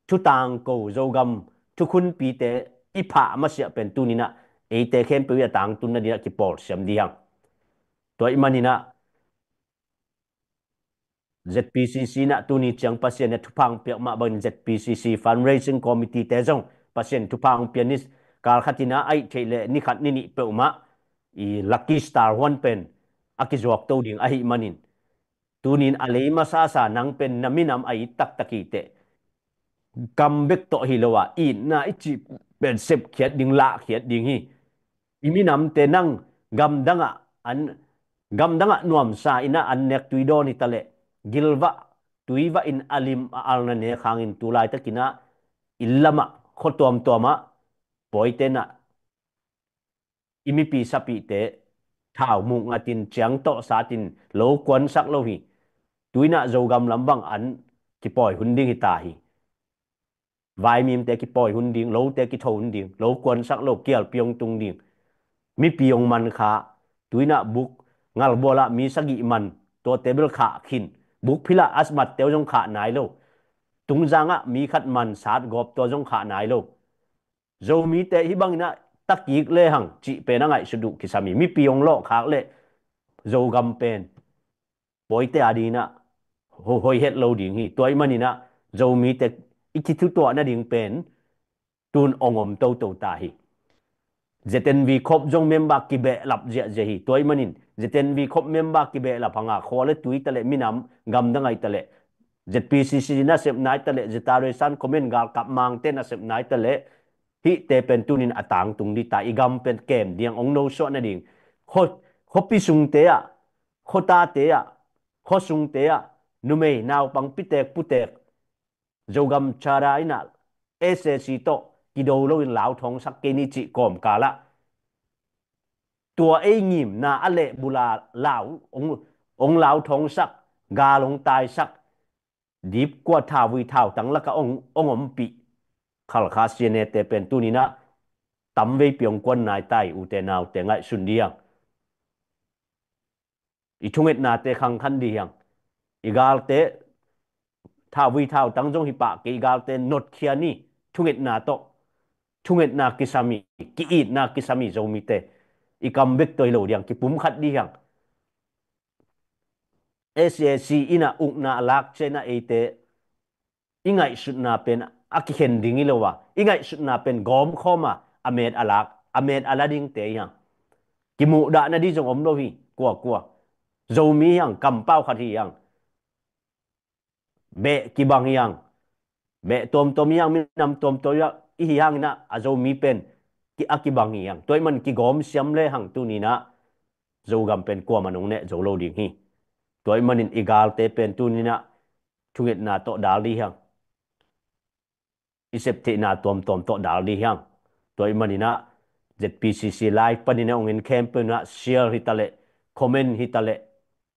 thutangko, Zogam thukhunpite i phah masiah pen tuni in ah eite khempeuh i a tangtun nading ah kipawl siam ding hi hang. Tua ahih manin ah Z P C C in ah tuni ciang Pasian in ah thupha ong piak mah bangin Z P C C Fundraising Committee te zong Pasian in thupha ong pia ni, kal khat in ah ahih theih leh ni khat ni nih peuhmah i Lucky Star huan pen a kizuak to ding ahih manin, Tunin a lei masasa nang pen na minam a it taktak hi teh. Gam bek tawh hi lo a, itna i cih pen sepkhiat ding, lahkhiat ding hi. I minamte nang gamdangah an gamdangah nuamsa inah an nek tui dawn hi taleh, gilvah tuivah in a lim a alna nek hangin tu laitakinah inn lamah, khua tuamtuamah, pawitenah i mipi sapihte thau muk ngatin ciang tawh satin lo kuansak lo hi. Tuinah Zogam lam bang an kipawi hun ding hi ta hi. Vaimimte kipawi hun ding, lote kitho hun ding, lo kuansak lo, kialpi hong tung ding. Mipi hong man kha, tuinah buk ngalbualah mi sagih man, tuate bel khah khin. Buk philah asmatte uh zong khah nai lo. Tungzangah mi khat man sat gawp tua zong khah nai lo. Zomite hih banginah takik lehang cih pen a ngaihsut uh kisam hi. Mipi hong lawhkhak leh Zogam pen pawite a dinginah ho- hoih het lo ding hi. Tua ih maninah Zomite i kithutuah nading pen tun ong om toto ta hi. Z N V khop zong member kibehlap ziahziah hi. Tua ih manin Z N V khop member kibehlap hanga khua le tui taleh minam gamdang ahi taleh Z P C C nasepna ahi taleh Zeta Resan Comment galkap mangte nasepna ahi taleh hihte pen tunin a tangtung dih ta, i gam pen kem diang ong nosuah nading. Khuapi sungte ah, khuatate ah, khua sungte ah numei naupang pitek putek Zogam chara inah S A C tawh kido loin lauthawngsak kei ni cih kawmkalah tua ei ngimna a lehbula lau ong, ong lauthawngsak, gal ong taisak, dipkua thauvui thautang laka ong, ong ompih Khalkha C N A te pen tuninah tamveipi ong kuan nai ta hi. Ute naute ngaihsun dih hang. I thungetnate khangkhan dih hang. I galte thauvui thautang zong hi pah kei, i galte notkhia ni. Thungetna tawh, thungetna kisam hi, ki-itna kisam hi Zomite. I kam bek tawh hi lo dih hang, kipumkhat dih hang. S A C inah ukna a lak cianah eite i ngaihsutna pen a kikhen ding hi lo a, i ngaihsutna pen gawmkhawm a, a met a lak, a met a la dingte hi hang. Kimuhdahna dih zong om lo hi. Kuakua Zomi hi hang, kampau khat hi hang. Beh kibang hi hang. Beh tuamtuam hi hang, minam tuamtuam hi hang, i hi hanginah a Zomi pen ki- a kibang hi hang. Tua ih man kigawm siam lehang tuninah Zogam pen kuaman ong neh zo lo ding hi. Tua ih manin i galte pen tuninah thungetna tawh dal dih hang. I septheihna tuamtuam tawh dal dih hang. Tua ih maninah Z P C C live paninah ong en khempeuh inah share hi taleh, comment hi taleh,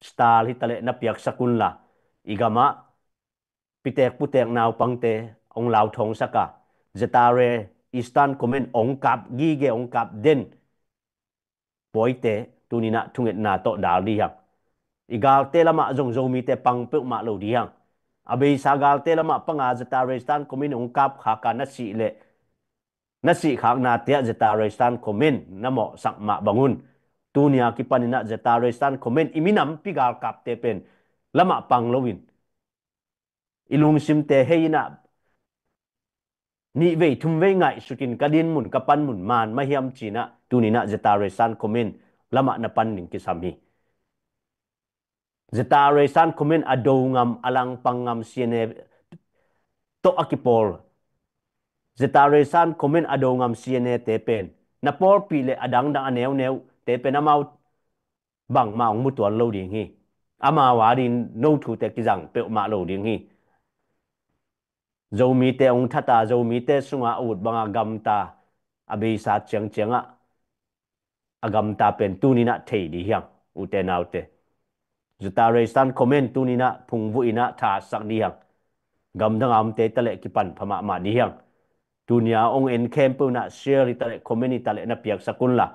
star hi taleh na piaksak unla, i gamah pitek putek naupangte ong lauthawngsak a, Zeta Resan Comment ong kap gige, ong kap den pawite tuninah thungetna tawh dal dih hang. I galte lamah zong Zomite pang peuhmah lo dih hang. A beisa galte lamah panga Zeta Resan Comment ong kap khaka na sih leh, na sihkhaknate ah Zeta Resan Comment na mawhsak mah bangun, tunia kipaninah Zeta Resan Comment i minampi galkapte pen lamah pang loin, i lungsimte hei inah nihvei thumvei ngaihsutin ka dinmun ka panmun man mahiam cinah tuninah Zeta Resan Comment lamah na pan ding kisam hi. Zeta Resan Comment a do ngam, a langpang ngam C N A tawh a kipawl, Zeta Resan Comment a do ngam C N A te pen na pawlpi le a dangdang a neuneu te pen amau bangmah ong mutuan lo ding hi. Amau a ding no thute kizang peuhmah lo ding hi. Zomite ong thata, Zomite sunga a ut banga gamta a beisa ciangciangah a gamta pen tuninah thei dih hang. Ute naute, Zeta Resan Comment tuninah phungvuh inah thasak dih hang. Gamdanga omte taleh kipan pha mahmah dih hang. Tunia ong en khempeuh inah share hi taleh, comment hi taleh na piaksak unla,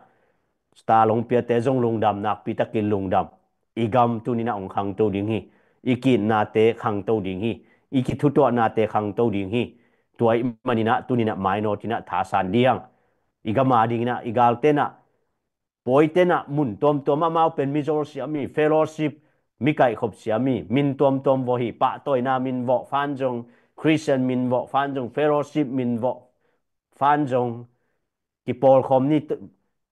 star long piate zong lungdam, nakpi takin lungdam. I gam tuninah ong khangto ding hi. I ki-itnate khangto ding hi. I kithutuahnate khangto ding hi. Tua ih maninah tuninah mainawtinah thasan dih hang. I gam a dinginah i galtenah pawitenah mun tuamtuam amau pen mizol siam hi, fellowship, mi kaihkhop siam hi, min tuamtuam vawh hi, pahtawina min vawh fan zong, Christian min vawh fan zong, fellowship min vawh fan zong, kipawlkhawm ni,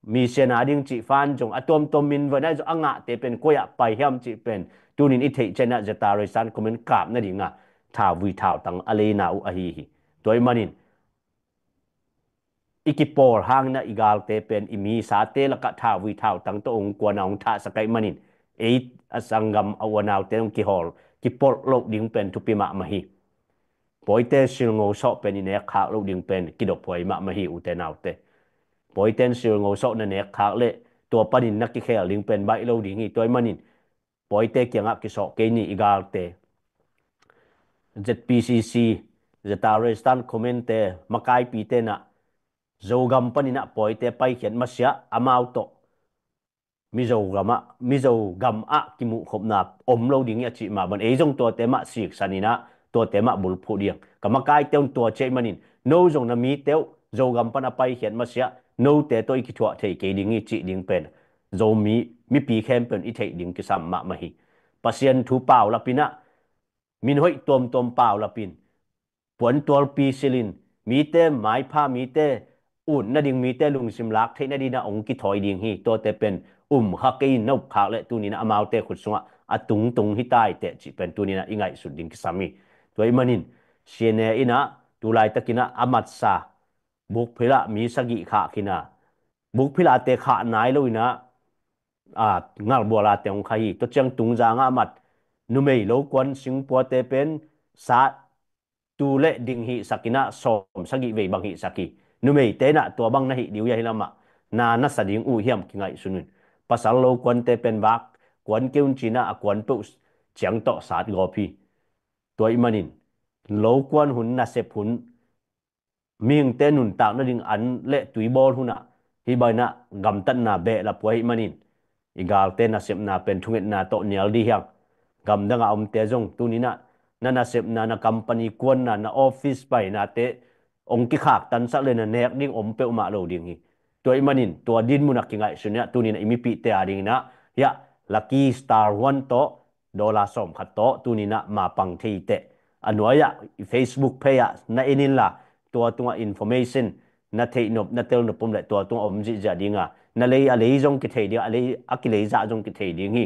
Mission a ding cih fan zong a tuamtuam min vaina zong a ngahte pen koi ah pai hiam cih pen tunin i theih ciangin ah Zeta Resan comment kap nadinga thauvui thautang a leina uh ahi hi. Tua ahih manin i kipawl hangin ah i galte pen i misate lakah thauvui thautang tawh hong kuan a hong thahsak ahih manin ei a sanggam a u a naute hong kihawl kipolh loh ding pen thupi mahmah hi. Pawite silngo sawh pen i nek khak loh ding pen kidophuai mahmah hi ute naute. Pawiten silngo sawh na nek khak leh tua panin na kikhel ding pen baih lo ding hi. Tua ahih manin pawite kiangah kisawh kei ni i galte. Z P C C, Zeta Resistance Command-te, makaipite nah Zogam panin ah pawite paikhiat masiah amau tawh Mizo gam ah, Mizo gam ah kimuhkhopna om lo ding hi a cih mah bang ei zong tuate mah siksan in ah tuate mah bulphuh ding. Ka makaite un tua ci ahih manin no zong na mite uh Zogam pan a paikhiat masiah note tawh i kithuah thei kei ding hi cih ding pen Zomi mipi khempeuh in i theih ding kisam mahmah hi. Pasian thu paulap in ah, min hoih tuamtuam paulap in, puantualpi silh in, mite maipha, mite ut nading, mite lungsim lak theih nading in ah hong kithawi ding hi. Tuate pen um kha kei in na up khak leh tuni in ah amaute khut sungah a tungtung hi tai teh cih pen tuni in ah i ngaihsut ding kisam hi. Tua ahih manin C N A in ah tu laitakin ah a matsa Bukphil ah mi sagih khah khin a, Bukphil ah te khah nai lo in ah, a, Ngalbual ah te hong kha hi. Tua ciang Tungzang ah a mat numei lokuan singpuate pen sa tu le ding hihsak in ah sawm sagih vei bang hihsak hi. Numeite in ah tua bang na hih ding uh hi a, hi lamah na na sa ding uh hiam kingaihsun un. Pasal lokuante pen vak kuan kei un ci in ah a kuan peuh ciang tawh sat gawp hi. Tua ahih manin lokuan hun, nasep hun, mihingte nuntak nading an le tui bawl hun ah hih bang in ah gamtatna behlap uh ahih manin i galte nasepna pen thungetna tawh nial dih hi hang. Gamdang a omte zong tuni in ah na nasepna, na company kuanna, na office painate hong kikhaktansak le na nek ding om peuhmah lo ding hi. Tua ahih manin tua dinmun ah kingaihsun in ah tuni in ah i mipihte a ding in ah hiah Lucky Star One tawh dollar sawmkhat tawh tuni in ah mapang thei teh. A nuai ah Facebook page ah na en inla tua tungah information na theih nop, na tel nop om leh tua tungah om zihziah ding a, na lei a lei zong kithei ding a, a lei a kilei zah zong kithei ding hi.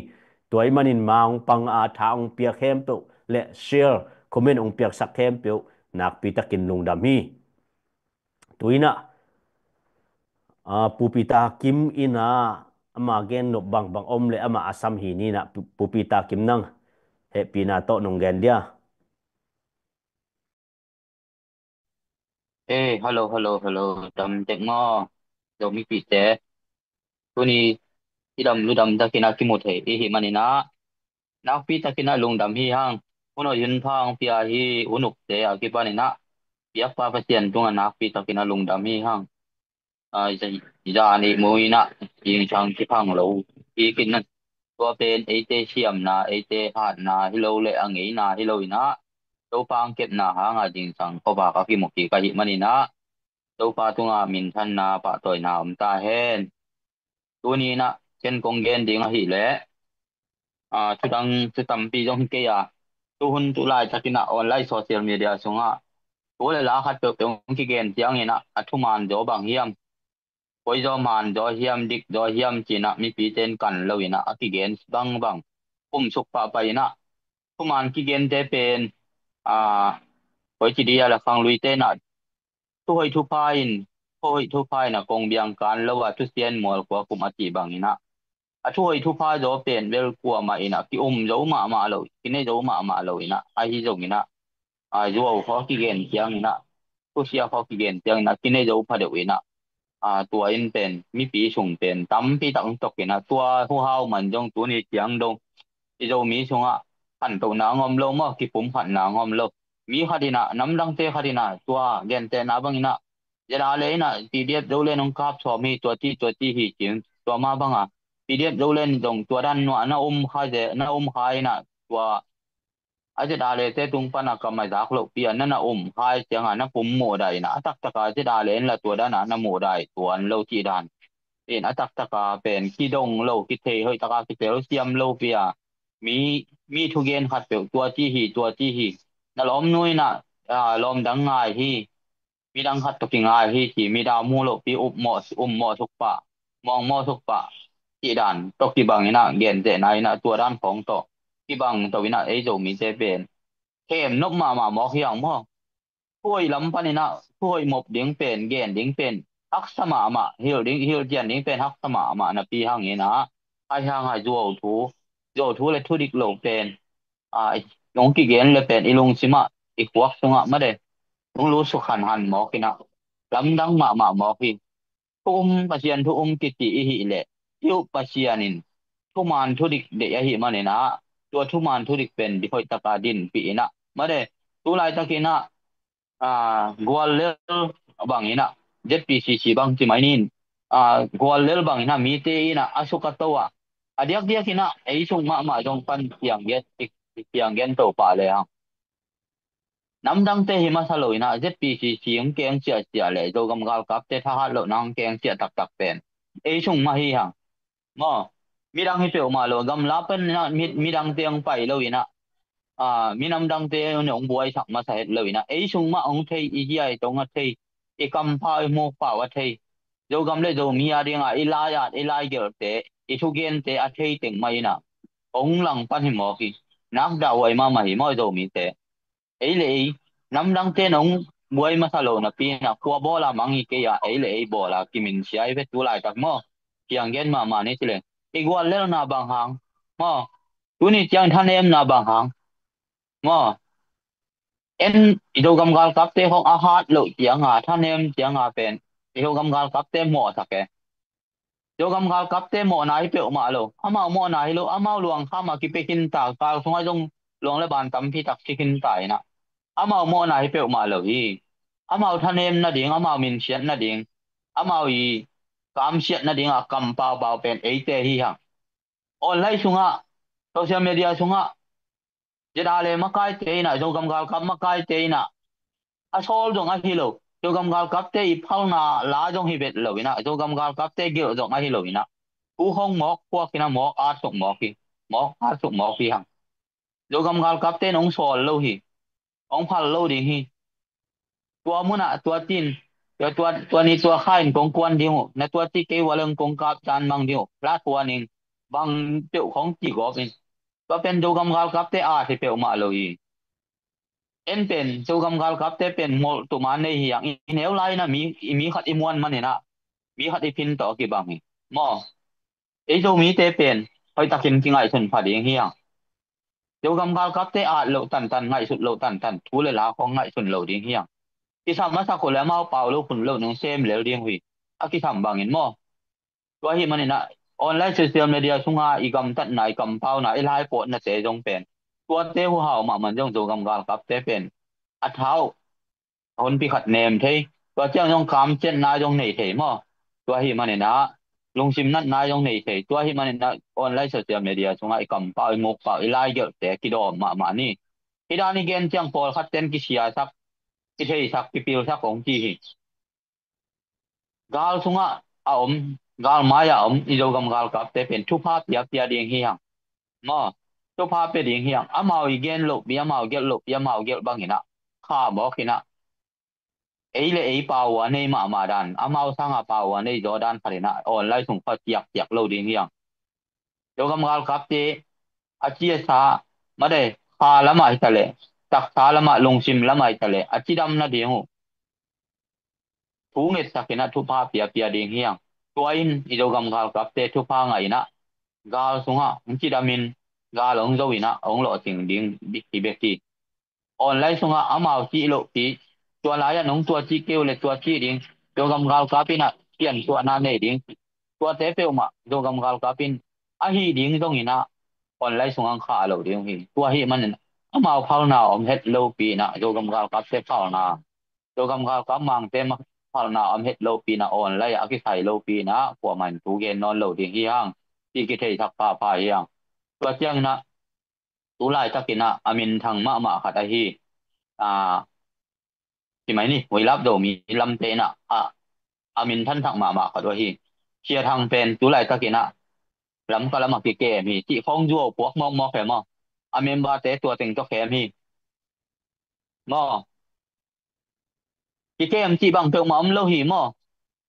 Tua ahih manin ma hong pang a tha hong piak khempeuh le share, comment hong piaksak khempeuh nakpi takin lungdam hi. Tu in ah, a, Pu Peter Kim in ah ama gen nop bangbang om leh amah a sam hi ni in ah, Pu, Pu Peter Kim nang hehpihna tawh nong gen dia. Eh, hello, hello, hello. Dam tek maw? Zomi pihte. Tuni i dam lu dam takin a kimu thei i hih manin ah nakpi takin a lungdam hi hang. Hun hoih hun pha hong pia hi, hun ukte a kipan in ah piakpa Pasian tungah nakpi takin a lungdam hi hang. A, za, za nih mu in ah zingsang kiphang lo hi khin nan. Tua pen eite siamna, eite hatna hi lo le a ngeina hi lo in ah Topa hong kepna hangah zingsang khuavak a kimu kik ahih manin ah Topa tungah minthanna pahtawina om ta hen. Tuni in ah ken kong gen ding ahih leh, a, thudang thu tampi zong hi kei a, tuhun tu laitakin ah online social media sungah tu le la khat peuhpeuh hong kigen ciangin ah a thuman zaw bang hiam, koi zaw man zaw hiam, dik zaw hiam ci in ah mipite in kan lo in ah a kigen bangbang kumsuk pahpah in ah thuman kigente pen, a, koi ci dih a, la khangluite in ah thuhoih thupha in, thuhoih thupha in a kong biang kan lo a, thusia in mual khua kum a cih bang in ah a thuhoih thupha zaw pen bel kuamah in ah ki-um zo mahmah lo, kinei zo mahmah lo in ah, ahi zongin ah, a, zuau khawng kigen ciangin ah, thusia khawng kigen ciangin ah kinei zo phadeuh in ah, a, tua in pen mipi sung pen tampi tak hong tok in ah, tua huhau man zong tuni ciang dong i Zomi sungah khantohna hong om lo maw, kipumkhatna hong om lo. Mi khat in ah, namdangte khat in ah tua gentehna bang in ah ZRA le in ah PDF Zoland hong kap sawm hi, tua ci, tua ci hi ci in, tua mah bang a PDF Zoland zong tua dan nuah na um kha ze, na um kha in ah tua a ZRA le te tung pan a kam a zak lohpi a na na um kha ciang a na pum muhdai in ah, a taktak a ZRA le in la tua dan a na muhdai tuan lo cih dan in, a taktak a pen kidong lo, kithei hoih tak a kithei lo siam lopi a, mi, mi thugen khat peuh tua ci hi, tua ci hi, na lawmnu in ah, a, lawm dang ngai hi, midang khat tawh kingai hi ci, midang mu lohpi um mawh, um mawh suk pah. muangmawh suk pah cih dan tawh kibang inah, gentehna inah tua dan khawng tawh kibang to inah ei Zomite pen khem nop mahmah mawk hi hang maw. Thuhoih lam pan inah thuhoih mop ding pen, gen ding pen haksa mahmah, hilh ding, hilh cian ding pen haksa mahmah napi hang inah, ahi hang a zuau thu, zuau thu le thudik lo pen, a, hong kigen le pen i lungsim ah, i khuak sungah made hong lusuk hanhan mawk inah, lamdang mahmah mawk hi. Thu um, Pasian thu um kiti i hih leh, i up Pasian in thuman thudik deih ahih man inah, tua thuman thudik pen di hoih taka dinpih inah made, tu laitak inah, a, Guallel bang inah, Z P C C bang ci mai ni in, a, Guallel bang inah mite inah a suk a to ah, a diakdiak inah ei sung mahmah zong pan piang gen, piang gen to pah le hang. Namdangte hi masa lo inah Z P C C hong keng siahsiah le Zogam galkapte thahat lohna hong keng siah taktak pen ei sung mah hi hang. Maw, midang hi peuhmah lo, gamla pan inah mi, midangte hong pai lo inah, a, minam dangte hong buaisak masa het lo inah, ei sung mah hong thei, i hiai tong a thei, i kampau i mukpau a thei, Zogam le Zomi a dinga i lai at, i lai gelhte, i thugente a thei teng mah inah hong langpan hi mawk hi. Nakdahhuai mahmah hi maw Zomite. Ei le ei, namdangte nong buai masa lo napi inah kua bawl a mang hi kei a, ei le ei bawl a kiminsia hi ve tu laitak maw. Piang gen mahmah ni ci le, i guallelna bang hang maw, tuni ciang thanemna bang hang maw. En, i Zogam galkapte khong a hat loh cianga, thanem cianga pen i Zogam galkapte mawhsak e. Zogam galkapte mawhna hi peuhmah lo, amau mawhna hi lo, amau luangkham a kipia khinta, kal sungah zong luang le ban tampi tak si khinta inah, amau mawhna hi peuhmah lo hi. Amau thanem nading, amau minsiat nading, amau i kamsiat nading a kampaupau pen eite hi hang. Online sungah, social media sungah, Z R A makaite inah, Zogam galkap makaite inah a sawl zong ahi lo. Zogam galkapte i phalna la zong hi vet lo inah, Zogam galkapte gelh zong ahi lo inah, thu khong mawk puak inah mawk atsuk mawk hi, mawk atsuk mawk hi hang. Zogam galkapte in hong sawl lo hi, hong phal lo ding hi. Tua munah tua tin, tua, tua, tua ni tua kha in kong kuan ding uh, na tua ci kei ua leng kong kap tan mang ding uh, la tua ning, bang peuh khong ci gawp in. Tua pen Zogam galkapte a hi peuhmah lo hi. En pen Zogam galkapte pen molh tuma nei hi hang. I neu lai inah mi, i mi khat i muan man inah mi khat i phin tawh kibang hi maw. Ei Zomite pen hoihtakin kingaihsun pha ding hi hang. Zogam galkapte at loh tantan, ngaihsut loh tantan, thu le la khong ngaihsun lo ding hi hang. Kisam masak uh le amau pau lo, phun lo nung sem lel ding uh hi. A kisam bangin maw. Tua ahih man inah online social media sunga i gamtatna, i kampauna, i laipawtnate zong pen, tuate huhau mahmah zong Zogam galkapte pen a thau a honpi khat nem thei. Tua ciang zong kamciatna zong nei thei maw. Tua ahih man inah lungsim natna zong nei thei. Tua ahih man inah online social media sungah i kampau, i mukpau, i laigelhte kidawm mahmah ni. Hih dan i gen ciang pawlkhat ten kisiasak, kitheisak, kipilsak hong ci hi. Gal sungah a om, gal mai-ah a om i Zogam galkapte pen thupha piapia ding hi hang. Maw, thupha pia ding hi hang. Amau i gen lohpi, amau gelh lohpi, amau gelh bang inah kha mawk inah, ei le ei pau a nei mahmah dan, amau sanga pau a nei zaw dan khat inah online sung kha kiakkiak lo ding hi hang. Zogam galkapte a ciasa, made, kha lamah hi ta leh, taksa lamah, lungsim lamah hi ta leh a cidam nading uh thu ngetsak inah thupha piapia ding hi hang. Tua in i Zogam galkapte thupha ngah inah gal sungah hong cidamin, gal hong zo inah hong lawhcing ding bek hi bek hi. Online sungah amau cih lohpi, tua lai-ah nong tua cih kei uh le tua cih ding, Zogam galkap inah piantuahna nei ding, tuate peuhmah Zogam galkap in ahi ding zong inah online sungah khah lo ding uh hi. Tua ahih manin amau phalna om het lopi inah, Zogam galkapte phalna, Zogam galkap mangte ma phalna om het lopi inah, online ah a kisai lopi inah kuamah in thu gen nawn lo ding hi hang. Cih kitheisak phapha hi hang. Tua ciang inah tu laitak inah a minthang mahmah khat ahi, a, ci mai ni, Huailap Zomi lamte inah a, a minthan thak mahmah khat uh ahi. Sia Thang pen tu laitak inah Lamka lamah kikem hi cih khong zuau puak mawkmawk hi maw. A memberte tua teng tawh kem hi maw. Kikem cih bang peuhmah om lo hi maw.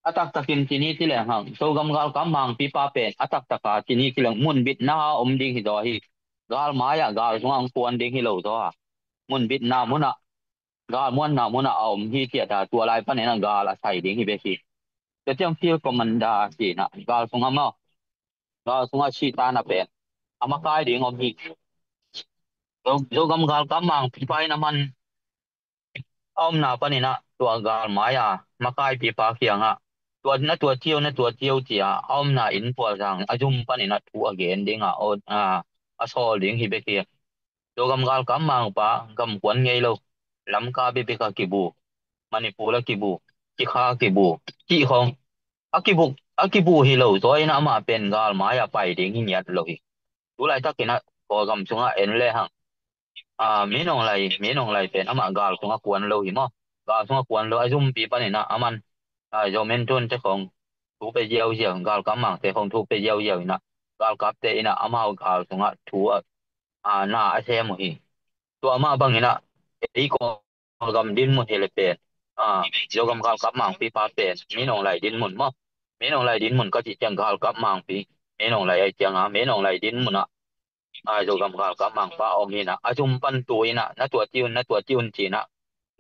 a taktakin ci ni ci leng hang, Zogam galkap mangpipa pen a taktaka ci ni ci leng munbitna a om ding hi zaw hi. Gal mai-ah gal sungah hong kuan ding hi lo zaw a, munbitna munah, gal muanna munah a om hi ciah ta, tua lai paninah gal a sai ding hi bek hi. Tua ciang field commander cinah gal sungah maw, gal sungah sihtan a pen a makai ding om hi. Zo-, Zogam galkap mangpipa in a man a omna paninah tua gal mai-a makaipipa kiangah tua na tua cio, na tua cio cia a omna inn pualzang a zum paninah thu a gen dinga a, a sawl ding hi bek hi. Zogam galkap mangpa gam kuan ngei lo, Lamka bebek a kibu, Manipur a kibu, Kikha a kibu, cih khong a kibu, a kibu hi lo zaw inah amah pen gal mai-a pai ding hi ngiat lo hi. Tu laitakinah Kawlgam sungah en le hang, a, Min Aung Hlaing, Min Aung Hlaing pen amah gal sungah kuan lo hi maw. Gal sungah kuan lo, a zumpi paninah a man, a, Zomin Tun te khong thu pe ziauziau, galkap mangte khong thu pe ziauziau inah galkapte inah amau gal sungah thu a, a, na a sem uh hi. Tua mah banginah ei Kawlgam dinmun hi le pen, a, Zogam galkap mangpipa pen Min Aung Hlaing dinmun maw. Min Aung Hlaing dinmun ka cih ciang galkap mangpi Min Aung Hlaing ai cianga, Min Aung Hlaing dinmunah, a, Zogam galkap mangpa a om hinah a zum pan tu inah na tua ci un, na tua ci un cinah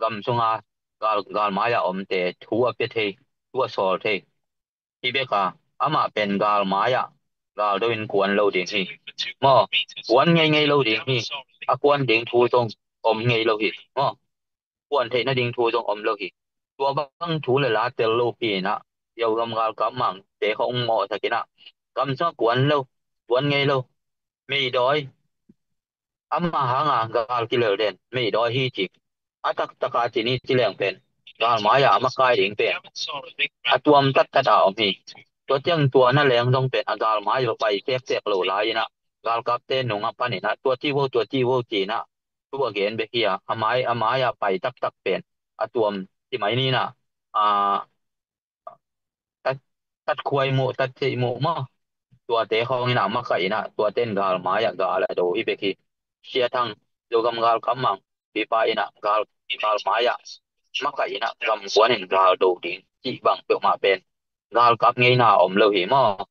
gam sunga gal, gal mai-a omte thu a pia thei, thu a sawl thei. Hi beka amah pen gal mai-ah gal do in kuan lo ding hi. Maw, kuan ngeingei lo ding hi. A kuan ding thu zong om ngei lo hi. Maw, kuan theih nading thu zong om lo hi. Tua bang thu le la tel lo pi inah Zogam galkap mangte khong mawhsak inah gam sungah kuan lo, kuan ngei lo. Meidawi, ama hanga gal kilel den meidawi hi ci. A taktaka ci ni ci leng pen gal mai-a a makai ding pen a tuam tattata om hi. Tua ciang tua na leng zong pen a gal mai-a pai tektek lo lai inah galkapte nungah paninah tua ci vo, tua ci vo cinah thu a gen bek hi a, a mai, a mai-a pai taktak pen a tuam ci mai ninah, a, tat, tat khuai muh, tat theih muh maw. Tuate khawng inah makaih inah tuate in gal mai-ah gal a do hi bek hi. Sia Thang, Zogam galkap mangpipa inah gal, gal mai-ah makaih inah gam kuan in gal do ding cih bang peuhmah pen galkap ngeina om lo hi maw.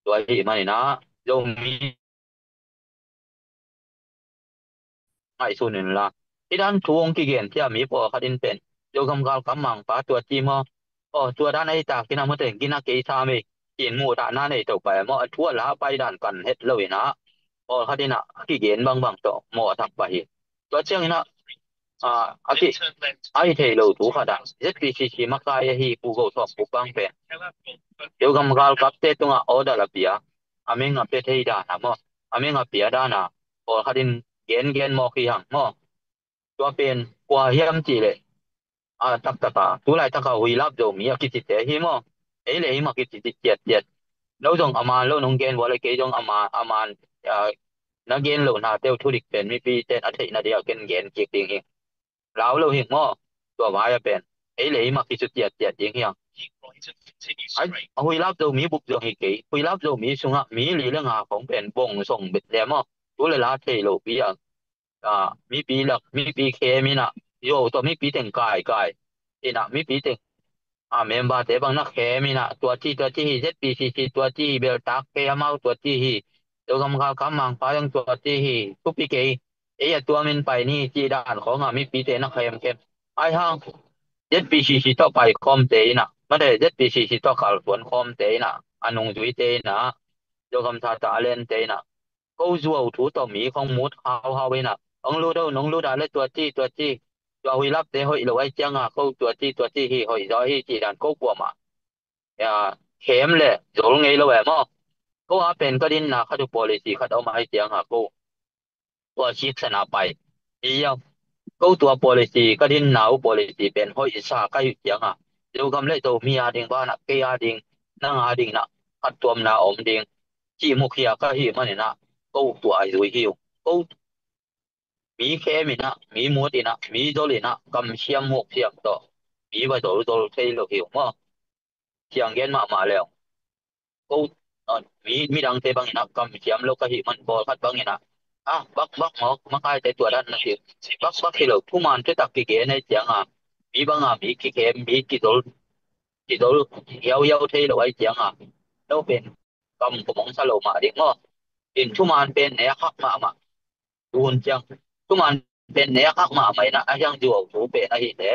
Tua hi maninah Zomi ngaihsun inla. Hih dan thu hong kigen cia mi pawlkhat in pen Zogam galkap mangpa tua ci maw. Aw, tua dan ahi takin a mute gina kei sa mei. Kin muh dahna nei to pai maw, a thu a la pai dan kan het lo inah pawlkhat inah a kigen bangbang tawh mawhsak pah hi. Tua cianginah, a, a ki, a hi thei lo thu khatah Z P C C makai ahi Pu Go Thawm Khup bang pen Zogam galkapte tungah order a pia, a meng a pia thei dana maw, a meng a pia dana pawlkhat in gengen mawk hi hang maw. Tua pen kua hiam cihleh, a, taktaka tu laitaka Huilap Zomi a kicite hi maw. Ei le ei mah kici ciatciat. No zong a man lo nong gen vua le kei zong a man, a man, a, na gen lohnate uh thudik pen mipite in a theihna dia ken gen kik ding hi. Lau lo hing maw. Tua vai a pen ei le ei mah kici ciatciat ding hi hang. Ai, a Huilap Zomi bup zong hi kei. Huilap Zomi sungah mi li le nga khong pen bong song bet le maw. Tu le la thei lo pi a, a, mipi lak, mipi khem inah, yo tawh mipi teng kaikai inah, mipi teng, a, memberte bang na khem inah, tua ci, tua ci hi, Z P C C tua ci hi, beltak kei amau tua ci hi, Zogam galkap mangpa zong tua ci hi, thupi kei, ei a tuamin pai ni ci dan khawngah mipite na khemkhem. Ai hang Z P C C tawh pai khawmte inah, mate Z P C C tawh kalsuan khawmte inah, a nungzuite inah, Zogam tata a lente inah ko zuau thu tawh mi khong mut hauhau inah, hong lut o, nong lut ah le tua ci, tua ci, tua Huilapte hoih lo ai cianga ko tua ci, tua ci hi, hoih zaw hi ci dan ko kuamah, ya, khem le zol ngei lo e maw. Ko a pen ka dinna khat uh policy khat om ai cianga ko tua siksana pai. Iya, ko tua policy ka dinna uh policy pen hoihsa ka hih cianga Zogam le Zomi a ding banah kei a ding, nang a ding nah khat tuamna om ding cih mukhia ka hih maninah ko tua a zui hi uh. Ko mi khem inah, mi muat inah, mi zol inah, kamsiam muksiam tawh mi va zolzol thei lo hi uh maw. Siang gen mahmah leu ko, a, mi, midangte bang inah kamsiam lo ka hih man pawlkhat bang inah, a, bakbak maw, makaite tua dan na hi. Bakbak hi lo, thuman thutak kigen ai cianga mi banga mi kikhem, mi kizol kidol hiauhiau thei lo ahi cianga, no pen kam kumong sa lo mah ding maw? In thuman pen ne khak mahmah. Tun ciang thuman pen ne khak mahmah inah a hiang zuau thu pen ahi le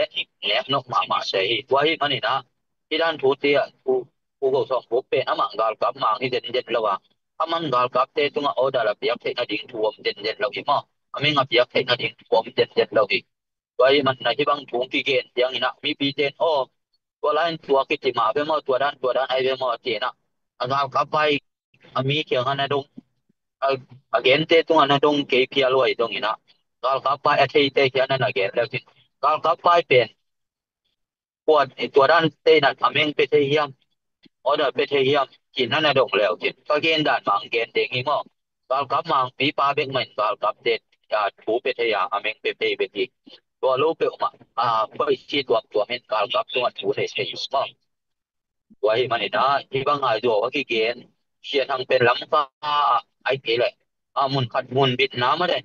nek nok mahmah se hi. Tua hi maninah hi dan thu tia thu thu go sawm thu pen amah galkap mang hi zenzen lo a, amah galkapte tungah order a piak theih nading thu om zenzen lo hi maw? A meng a piak theih nading thu om zenzen lo hi. Tua hi manah hi bang thu kigen cianginah mipi ten aw, tua lain tua kiti mah ve maw, tua dan tua dan ai ve maw tinah a galkap vai a mi kiangah na dong, a, a gente tungah na dong kei phial huai donginah galkap vai a theite kiangah na gen leu cin, galkap vai pen kuat tua dan teinah a meng pe thei hiam, order pe thei hiam, cin na na dong leu cin ka gen dan mang gen deng hi maw? Galkap mangpi pa bek mahin galkapte thu pe thei a, a meng pe thei bek hi. Tua lo peuhmah a, paisi tuamtuam in galkap tungah thu nei thei uh maw? Tua hi maninah hi bang ai zuau a kigen sian hang pen lamka ah ai kei leh a mun khat mun bitna mah le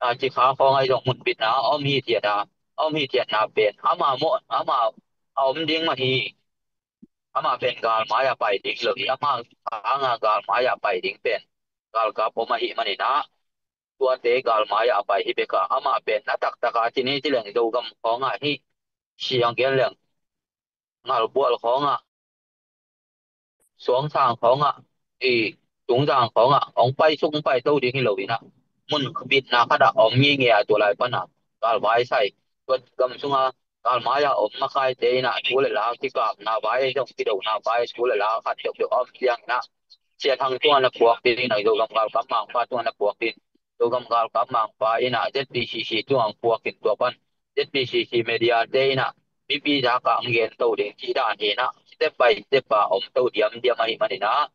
a cikha khawng ai zong mun bitna a om hi thiat a, a om hi thiatna pen ama maw ama a om ding mah hi. Ama pen galmai a pai ding lo hi, ama khanga galmai a pai ding pen galkap om ahi maninah tuate galmai a pai hi beka, ama pen na taktaka ci ni ci leng Zogam khawngah hi, siang gen leng Ngalbual khawngah, Suangsang khawngah, i Tungzang khawngah hong pai suk hong pai to ding hi lo inah mun bitna khatah a om ngenge a tua lai pana galvai sai tua gam sunga galmai a om makaite inah thu le la kikapna vai zong kidona vai thu le la khat deuhdeuh a om cianginah Sia Thang tungah na puak ding, na Zogam galkap mangpa tungah na puak ding, Zogam galkap mangpa inah Z P C C tungah puak in tua pan Z P C C media te inah mipi zaka ang gen to ding cih dan hinah step by step a om to diamdiam ahi maninah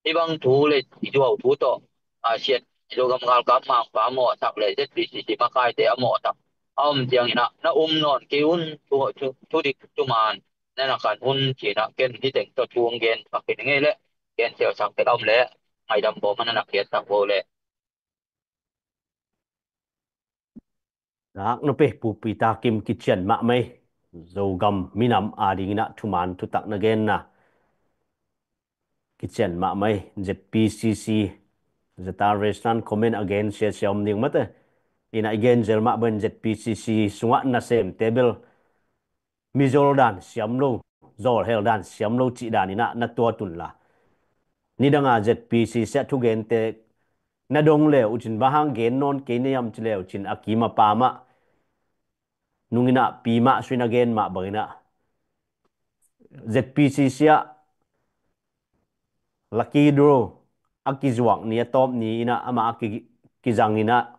hi bang thu le i zuau thu tawh a siat Zogam galkap mangpa mawhsak le Z P C C makaite a mawhsak a om cianginah na um nawn kei un, thu, thu, thu dik thuman na na kan un cinah ken hi teng tawh thu ang gen sak hi ngei leh gen siausak tek a om leh ngaidam bawm a na na khiatsak bo leh. Nak nupi Pu Peter Kim kician mahmah hi. Zogam minam adinginah thuman thutak na genna kician mahmah hi. Z P C C zeta restaurant comment a gen siasia om ding mate. Inah i gen zel mah ben Z P C C sungah nasem table mizol dan siam lo, zol hel dan siam lo cih dan inah na tuat unla. Nidanga Z P C C ah thugente na dong leu ucin bang hang gen nawn kei na hiam ci leu cin a kima pa mah nunginah pi mah suin a gen mah banginah Z P C C ah lucky draw a kizuak ni a tawp ni inah amah a ki, kizang inah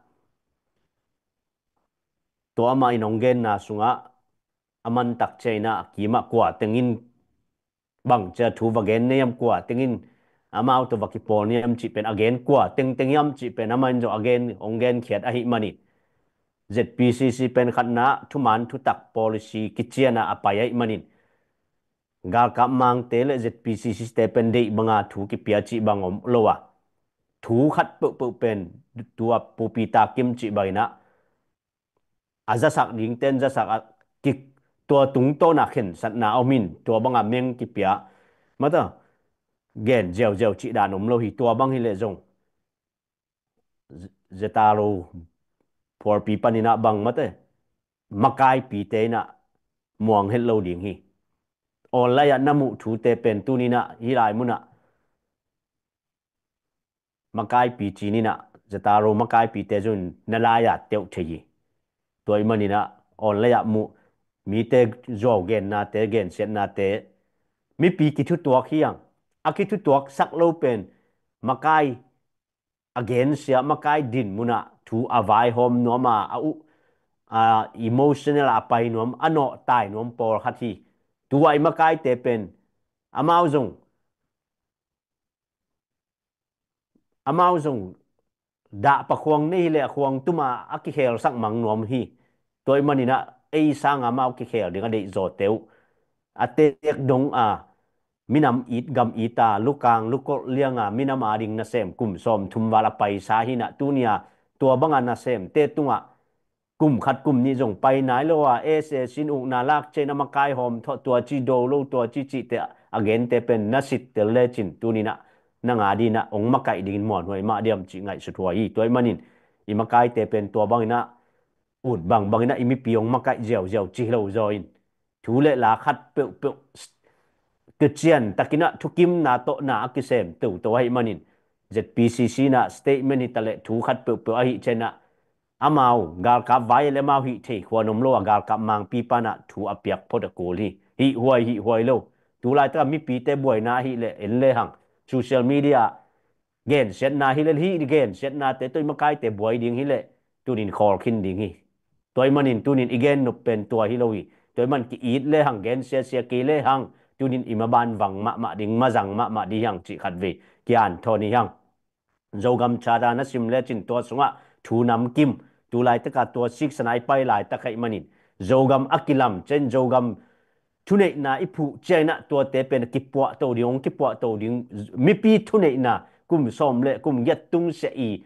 tua amah in hong genna sungah a mantak cia inah a kimah kua tengin bang cia thu va gen nei am kua tengin amau tawh va kipawl ni am cih pen a gen kua tengteng hiam cih pen amah in zong a gen hong genkhiat ahi manin Z P C C pen khatna thuman thutak policy kiciana a pai ahi manin galkap mangte le Z P C C te pen deih banga thu kipia cih bang om lo a thu khat peuhpeuh pen tua Pu Peter Kim cih banginah a zasak dingten zasak a kik tua tungtawna khensatna a om in tua banga meng kipia mata gen ziauziau cih dan om lo hi. Tua bang hileh zong zetalo phualpi paninah bang mate makaipite inah muang het lo ding hi. Online ah na muh thute pen tuninah hih lai munah makaipi cininah zetaro makaipite zun na lai-a teuh thei hi. Tua ih maninah online ah muh mite zuau gennate gensiatnate mipi kithutuak hiang a kithutuak sak lo pen makai a gensia makai din munah thu a vaihawm nuam a a uh a emotional a pai nuam a nawhtai nuam pawlkhat hi. Tua i makaite pen amau zong amau zong dah pakhuang nei hileh a khuang tuma a kikhelsak mang nuam hi. Tua ih maninah ei sanga amau kikhel ding a deihzawte uh a teek dong a minam it gam ita lukang lukolh lianga minam ading nasem kum sawm thum val a paisa hinah tunia tua banga nasemte tungah kum khat kum nih zong pai nai lo a, S A C in ukna lak ciang a makai hawm thawh, tua ci do lo, tua ci cihte a gente pen na sit tel lecin tuninah na nga dinah ong makaih dingin muanhuai mah diam cih ngaihsut huai hi. Tua ih manin i makaite pen tua banginah ut bang banginah i mipi ong makaih ziauziau ci lo zaw in thu le la khat peuhpeuh kician takinah thukimna tawh na a kisem toto ahih manin Z P C C inah statement hi taleh thu khat peuhpeuh ahih cianah amau galkap vai le amau hih thei khuan om lo a galkap mangpi panah thu a piak phot a kul hi. Hih huai hih huai lo. Tulaitakah mipite buaina ahih leh en lehang social media gensiatna hi le hih gensiatnate tawh i makaite buai ding hi leh tunin khawl khin ding hi. Tua ih manin tunin i gen nop pen tua hi lo hi. Tua ih man ki-it lehang gensiasia kei lehang tunin i maban vang mahmah ding, mazang mahmah ding hiang cih khat vei kian thawn hi hiang. Zogam chata na sim lecin tua sungah thu namkim, tulaitakah tua siksan a i pai laitak ahih manin Zogam a kilam cian Zogam thuneihna i phuh cianginah tuate pen kipuahto ding, hong kipuahto ding, mipi thuneihna kum sawm le kum giat tungsiah i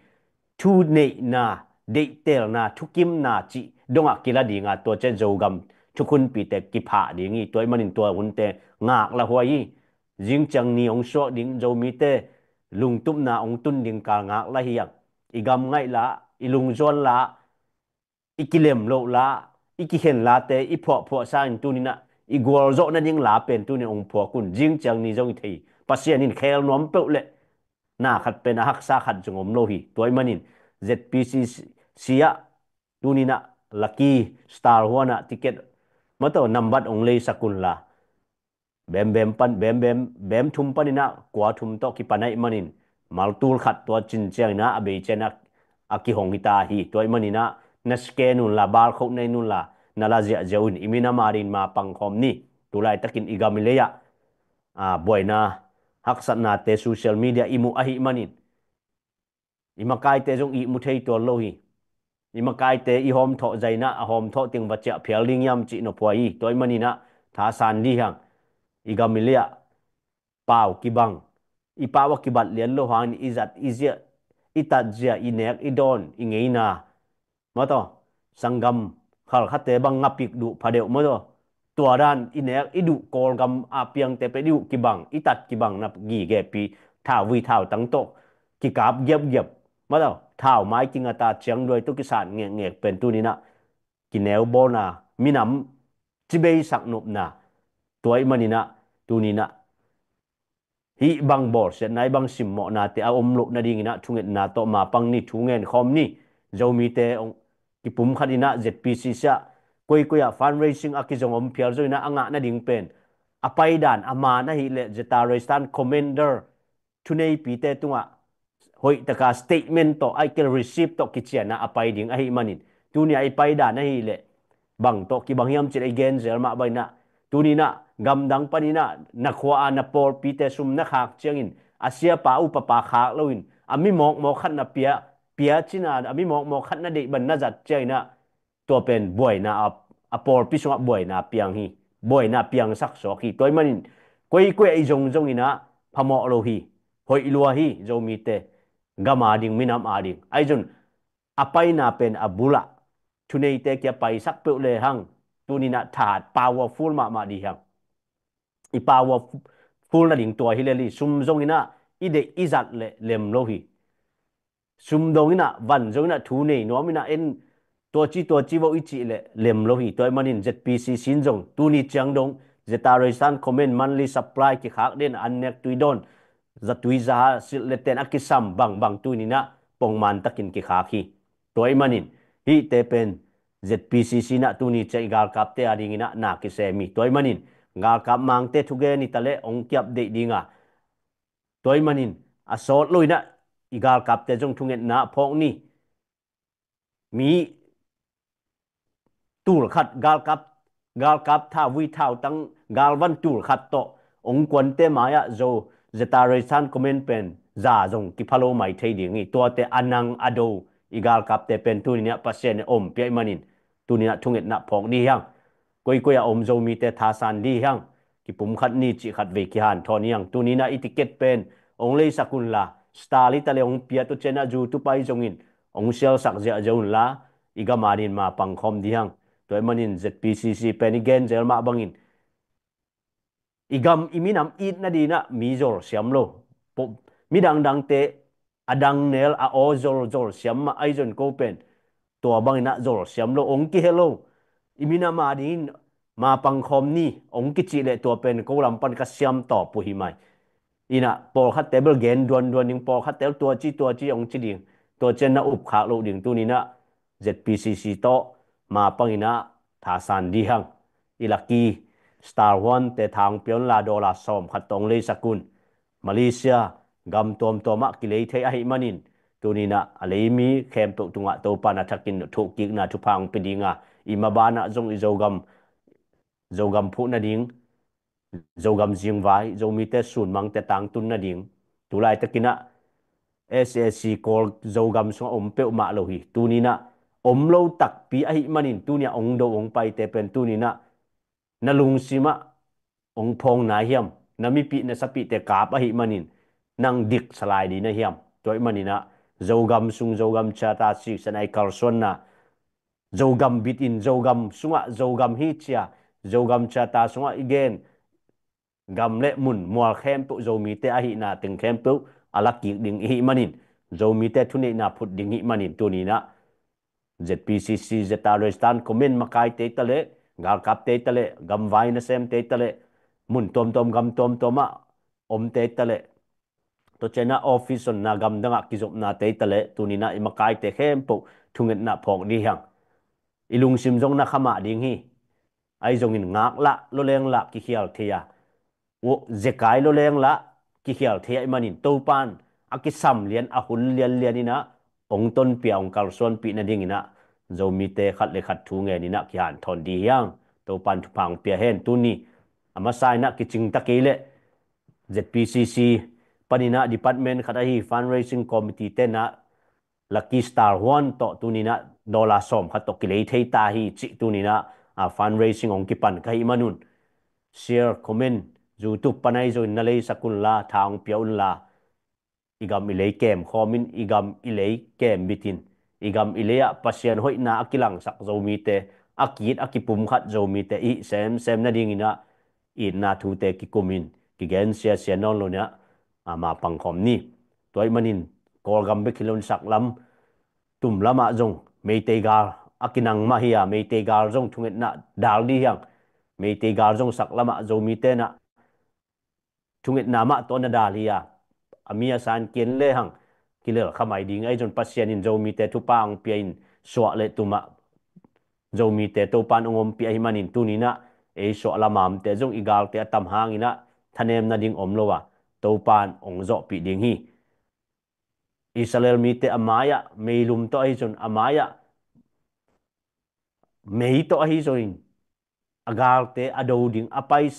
thuneihna, deihtelna, thukimna cih dongah kila dinga tua cian Zogam thukhunpite kiphah ding hi. Tua ih manin tua hunte ngakla huai hi. Zingciang ni hong suak ding, Zomite lungtupna hong tun ding kal ngakla hi hiang. I gam ngaihla, i lungzuanla, i kilem lohla, i kikhenlate i phuahphuah sangin tuninah i gualzawh nading la pen tunin hong phuak un. Zingciang ni zong i thei Pasian in khel nuam peuh le na khat pen a haksa khat zong om lo hi. Tua ih manin Z P C C ah tuninah Lucky Star huanah ticket mataw nambat hong leisak unla bembem pan bembem bem thum paninah kua thum tawh kipan ahih manin maltul khat tua cin cianginah a bei cianah a kihong hita hi. Tua ih maninah na scan unla, balkhoh na in unla, na la ziahziah un. I minam a dingin ma pangkhawm ni. Tulaitakin i gam i lei-ah buaina haksatnate social media i muh ahih manin i makaite zong i mu thei tuan lo hi. I makaite i hawmthawh zainah a hawmthawh teng va ciah phial ding hiam cih nophuai hi. Tua ih maninah thasan dih hiang. I gam i lei-ah pau kibang, i pau a kibat lian lo hangin i zat i ziah, i tatzia, i nek i dawn, i ngeina mataw sanggam khalkhate bang ngapik duh phadeuh mataw. Tua dan i nek i duh Kawlgam a piangte pen i duh kibang, i tat kibang na gigepi thauvui thautang tawh kikap giapgiap mataw, thaumai kingata ciangduai tawh kisat ngekngek pen tuninah kineubawlna, minam cibeisak nopna. Tua ih maninah tuninah hih bang bawlsiatna, hih bang simmawhnate a om loh nadinginah thungetna tawh ma pang ni, thu ngen khawm ni. Zomite kipum khatinah Z P C C ah koikoi ah fundraising a kizong om phial zonginah a ngah nading pen a paidan a man ahih leh Zeta Resistance Commander thuneipite tungah hoihtaka statement tawh, ahih kei leh receipt tawh kicianah a pai ding ahih manin tuni a i paidan ahih leh bang tawh kibang hiam cih leh i genzel mah banginah tuninah gamdang paninah na khua a na pawlpite sum na khak ciangin a siapa upapa khak loin a mi mawkmawk khat na pia, pia cina a mi mawkmawk khat na deih ban na zat cianginah tua pen buaina a, a pawlpi sungah buaina piang hi. Buaina piangsak suak hi. Tua ih manin koikoi a i zongzonginah phamawh lo hi. Hoih lua hi Zomite gam a ding, minam a ding. Ahi zong a paina pen a bulah thuneite kia paisak peuh lehang tuninah thahat powerful mahmah dih hiang. I powerful nading tua hi lel hi. Sum zonginah i deih i zat leh lem lo hi. Sum donginah, van zonginah, thu nei nuaminah en tuaci tuaci vo i cih leh lem lo hi. Tua ih manin Z P C C in zong tuni ciang dong Zeta Resistance Command monthly supply kikhak den, an nek tui dawn, zatui zaha silh le ten a kisam bangbang tuninah pongman takin kikhak hi. Tua ih manin hihte pen Z P C C inah tuni ciang i galkapte a dinginah na kisem hi. Tua ih manin galkap mangte thugen hi taleh hong kiap deih dinga tua ih manin a sawt loinah i galkapte zong thungetna phawk ni. Mi tul khat galkap, galkap thauvui thautang galvan tul khat tawh hong kuante mai-ah zo Zeta Resistance Command pen za zong kipha lo mai thei ding hi. Tuate a nang a do i galkapte pen tuninah Pasian in ompia ih manin tuninah thungetna phawk dih hiang. Koikoi a om Zomite thasan dih hiang. Kipum khat ni cih khat vei kihanthawn hiang. Tuninah i ticket pen hong leisak unla, Star lita le hong piat uh cianah zu tupai zongin hong sialsak ziahziah unla, i gam adingin mapang khawm dih hang. Tua ahih manin Z P C C pen i gen zel mah bangin i gam i minam it nadingin ah mi zol siam lo. Midangdangte a dang nel a aw zol zol siam mah ahi zongin ko pen tua bangin ah zol siam lo, hong kihel lo. I minam adingin mapang khawm ni hong kicih leh tua pen ko lam pan ka siam tawp uh hi mai. Inah pawlkhatte bel gen duanduan ding, pawlkhatte bel tua ci tua ci hong ci ding, tua ciang na upkhak loh ding. Tuni inah Z P C C tawh mapang inah thasan dih hang. I Lucky Star Huante tha hong pia un la, dollar sawm khat tawh hong leisak un. Malaysia gam tuamtuam ah kilei thei ahih manin tuni inah a lei mi khempeuh tungah Topa'n a thakin thukikna thupha hong pia ding a, i maban ah zong i Zogam, Zogam phuh nading, Zogam zingvai, Zomite sunmangte tangtun nading, tu laitakin ah S A C Kawl Zogam sungah om peuhmah lo hi. Tuni inah om lo takpi ahih manin tuni a hong do hong paite pen tuni inah na lungsim ah hong phawng nai hiam? Na mipih na sapihte kap ahih manin nang dik sa lai ding na hiam? Tua ahih manin ah Zogam sung, Zogam Charter Six in a i kalsuanna, Zogam bitin, Zogam sungah Zogam hi ci a, Zogam Charter sungah i gen gam le mun mual khempeuh Zomite ahihna teng khempeuh a la kik ding i hih manin, Zomite thuneihna phut ding hih manin tuni inah Z P C C, Z R S tan comment makaite hi ta leh, galkapte hi ta leh, gamvai nasemte hi ta leh, mun tuamtuam gam tuamtuam ah omte hi ta leh, tua ciang ah office honna gamdang ah kizopnate hi ta leh, tuni inah i makaite khempeuh thungetna phawk dih hang. I lungsim zong na khamah ding hi. Ahi zongin ngak lah, loleng lah kikhial thei a, zekai loleng lah kikhial thei ahih manin Topa'n a kisam lian, a hun lianlian inah hong tonpih a, hong kalsuanpih nadingin ah Zomite khat le khat thu ngen inah kihanthawn dih hang. Topa'n thupha hong pia hen. Tuni a masa inah kicing ta kei leh Z P C C panin ah department khat ahi fundraising committee ten ah Lucky Star Huan tawh tuni inah dollar sawm khat tawh kilei thei ta hi cih tuni inah a fundraising hong kipan ka hih manun, share, comment, YouTube pan ahi zongin na leisak un la, tha hong pia un la, i gam i lei kem khawm in, i gam i lei kem bitin, i gam i lei ah Pasian hoihna a kilangsak Zomite, a ki-it a kipumkhat Zomite i hih semsem nadingin ah itna thute kikum in, kigen siasia nawn lo inah a mapang khawm ni. Tua ahih manin Kawlgam bek hi lo in saklam, tumlam ah zong Meitei gal a kinang mah hi a, Meitei gal zong thungetna dal dih hang. Meitei gal zong saklam ah Zomite inah thungetna mah tawh na dal hi a, a mi a san kian lehang kilel khamai ding ahi zongin Pasian in Zomite thupha hong pia in suah le tum ah Zomite Topa'n hong ompih ahih manin tuni inah ei suah lam a omte zong i galte a tam hangin ah thanem nading om lo a, Topa'n hong zawhpih ding hi. Israel mite a mai-ah meilum tawh ahi zongin, a mai-ah mei tawh ahi zongin a galte a do ding, a pai,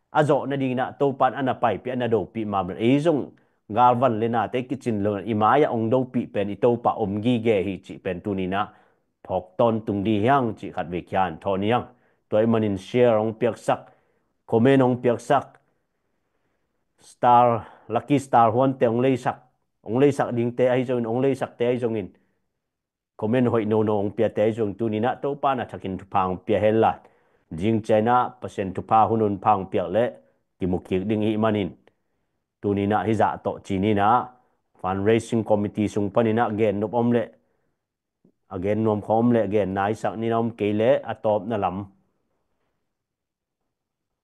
a zawh nadingin ah Topa'n a na paipih, a na dopih mah bangin ei zong galvan le nate kicin lo in i mai-ah hong dopih pen i Topa om gige hi cih pen tuni inah phawk tawntung dih hang cih khatvei kihanthawn hi hang. Tua ahih manin share hong piaksak, comment hong piaksak, Star, Lucky Star Huante hong leisak, hong leisak dingte ahi zongin, hong leisakte ahi zongin, comment hoih nono hong piate ahi zongin tuni inah Topa'n a thakin thupha hong pia hen la, zing ciang inah Pasian thupha hun hun pha hong piak leh kimu kik ding i hih manin tuni inah hih zah tawh ci ni inah, fundraising committee sung panin ah gen nop om leh, a gen nuam khawm om leh gen nai sak ni inah, om kei leh a tawpna lam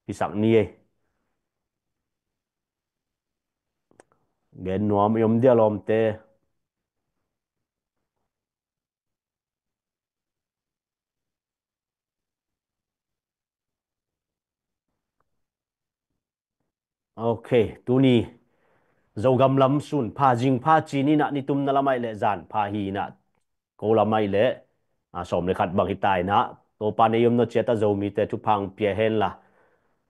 hisak ni ei. Gen nuam i om dia lawmte? Ok, tuni Zogam lam sun pha, zing pha ci ni inah, nitumna lam ahih leh zan pha hi inah, ko lam ahih leh a sawm le khat bang hi ta inah, Topa'n ei omna ciat ah Zomite thupha hong pia hen la,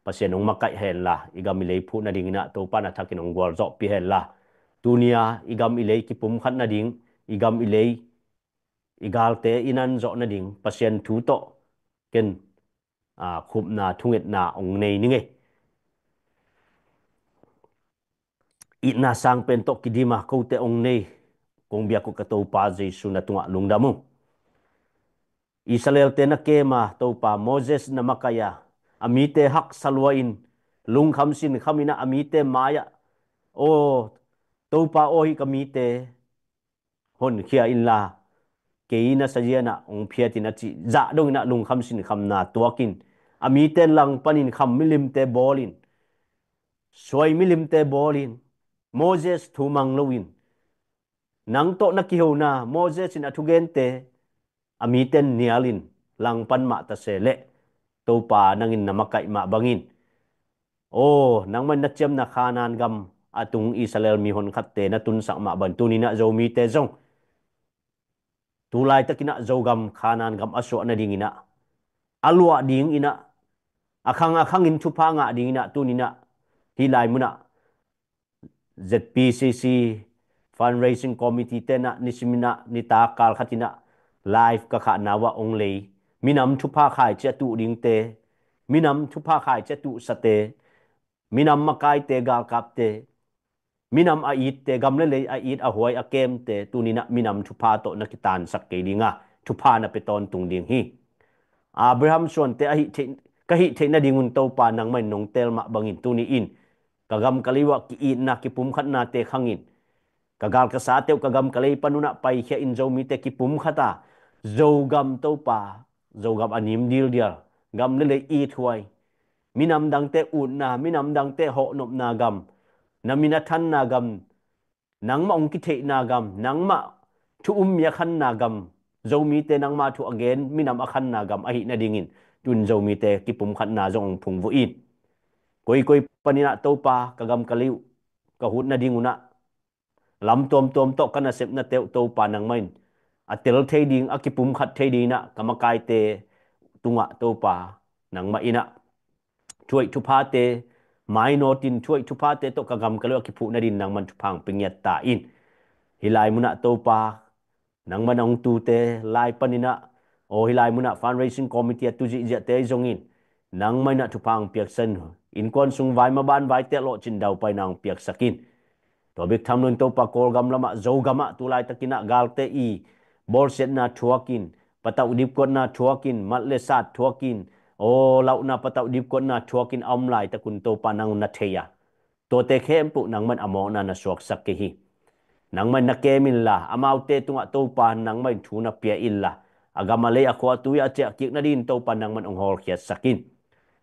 Pasian hong makaih hen la, i gam i lei phuh nadingin ah Topa'n a thakin hong gualzawhpih hen la. Tuni a i gam i lei kipumkhat nading, i gam i lei, i galte i nan zawh nading Pasian thu tawh ken a, khupna thungetna hong nei ning ei. Itna sang pen tawh kidim a kote hong nei kong biak uh ka Topa Jesu na tungah lungdam uh. Israel-te na kem a, Topa, Moses na makaih a, a mite haksa lua in, lungkham sinkham in ah a mite mai-ah, aw Topa aw, hih ka mite honkhia inla, kei na sazian ah hong phiat in, a cih zah dongin ah lungkham sinkhamna tuak in, a mite langpan in kham milimte bawl in, suai milimte bawl in, Moses thu mang lo in, nang tawh na kihona Moses in a thugente a mite nial in langpan mah ta se leh, Topa, nangin na makaih mah bangin, aw, nangmah in na ciamna Kanaan gam a tung Israel mihon khatte na tunsak mah bangin, tuni in ah Zomite zong tu laitakin ah Zogam Kanaan gam a suah nadingin ah, a luah dingin ah, a khang a khangin thupha ngah dingin ah, tuni in ah hih lai mun ah Z P C C Fundraising Committee-te in ah nisimin ah nitak kal khatin ah live ka khahna uah hong lei, minam thupha khaici a tuh dingte, minam thupha khaici a tuhsate, minam makaite, galkapte, minam a itte, gam le lei a it a huai a kemte, tuni in ah minam thupha tawh na kitansak kei ding a, thupha na pia tawntung ding hi. Abraham suante a hih theih, ka hih theih nadingun, Topa, nangmah in nong teel mah bangin, tuni in ka gam ka lei uah ki-itna, kipumkhatnate khangin, ka gal ka sate uh ka gam ka lei pan un ah paikhia in, Zomite kipumkhat a, Zogam, Topa, Zogam a nim dildial, gam le lei it huai, minam dangte utna, minam dangte hawhnopna gam, na min a thanna gam, nangmah hong kitheihna gam, nangmah thu um mi a khanna gam, Zomite nangmah thu a gen minam a khanna gam ahih nadingin, tun Zomite kipumkhatna zong hong phungvuh in, koikoi panin ah, Topa, ka gam ka lei uh ka hut nadingun ah lam tuamtuam tawh ka nasepnate uh, Topa, nangmah in a tel thei ding, a kipumkhat thei dingin ah ka makaite tungah, Topa, nangmah in ah thuaih thuphate mainawt in, thuaih thuphate tawh ka gam ka lei uh a kiphuh nadingin nangmah in thupha hong pia ngiat ta in. Hih lai mun ah, Topa, nangmah in hong tute lai panin ah, aw, hih lai mun ah Fundraising Committee a tu zihziahte ahi zongin, nangmah in ah thupha hong piaksak in, innkuan sung vai, maban vaite a lawhcin daupaina hong piaksak in. Tua bek tham loin, Topa, Kawlgam lamah, Zogam ah tu laitakin ah galte i bawlsiatna thuak in, patauh dipkuatna thuak in, mat le sat thuak in, aw, lauhna, patauh dipkuatna thuak in a om laitak un, Topa, nang na thei a, tuate khempeuh nangmah in a mawkna na suaksak kei hi. Nangmah in na kem inla, amaute tungah, Topa, nangmah in thu na pia inla, a gam a lei, a khua a tui a ciahkik nadingin, Topa, nangmah in hong hawlkhiatsak in.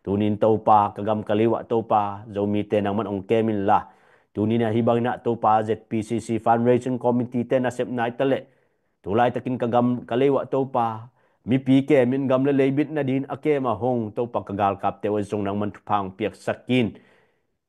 Tuni in, Topa, ka gam ka lei uah, Topa, Zomite nangmah in hong kem inla, tuni in ah hih bangin ah, Topa, Z P C C Fundraising Committee-te nasepna hi ta leh, tu laitakin ka gam ka lei uah, Topa, mipi kem in gam le lei bit nadingin a kem a hong, Topa, ka galkapte uh zong nangmah in thupha hong piaksak in.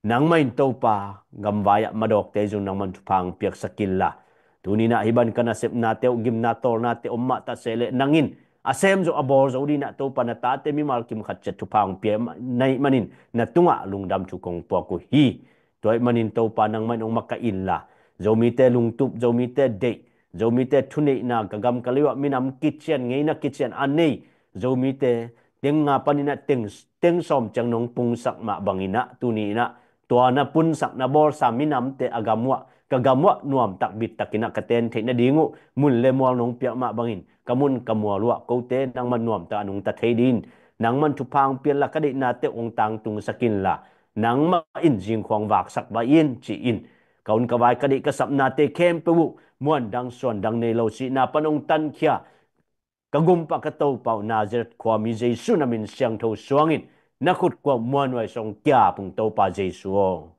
Nangmah in, Topa, gamvai ah madawkte zong nangmah in thupha hong piaksak inla, tuni in ah hih bang ka nasepnate uh, gimna tawlnate om mah ta se leh, nang in a sem zo, a bawl zo dingin ah, Topa, na tate mimal kim khat ciat thupha hong pia na hih manin, na tungah lungdam thu kong puak uh hi. Tua ahih manin, Topa, nangmah in hong makaih inla, Zomite lungtup, Zomite deih, Zomite thuneihna, ka gam ka lei uah minam kician, ngeina kician a nei Zomite, teng nga panin ah teng, teng sawm ciang nong pungsak mah bangin ah, tuni in ah tua na punsak, na bawlsa minamte a gam uah, ka gam uah nuamtak bittakin ah ka ten theih nading uh mun le mual nong piak mah bangin, ka mun ka mual uah kote nangmah nuamtak a nungta thei dingin nangmah in thupha hong pia inla, ka deihnate uh hong tangtungsak inla, nangmah in zingkhuang vaksak vai in, ci-in, ka hun ka vai, ka deih ka sapnate khempeuh uh, muan dang suan dang nei lo, sihna pan hong tankhia ka Gumpa, ka Topa uh, Nazareth khuami Jesu na min siangtho suangin na khut kuak muanhuai sawng kia pung, Topa Jesu aw.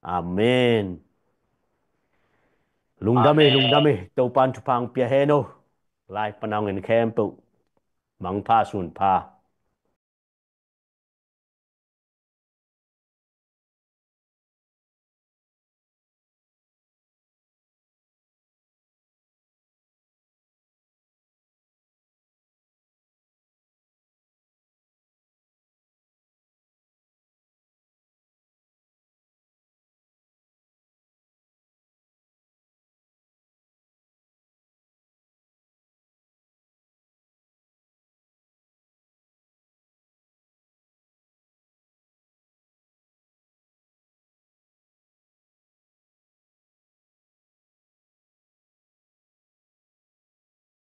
Amen. Lungdam ei, amen, lungdam ei. Topa in thupha hong pia hen aw. Live pan a hong en khempeuh mangpha, sunpha.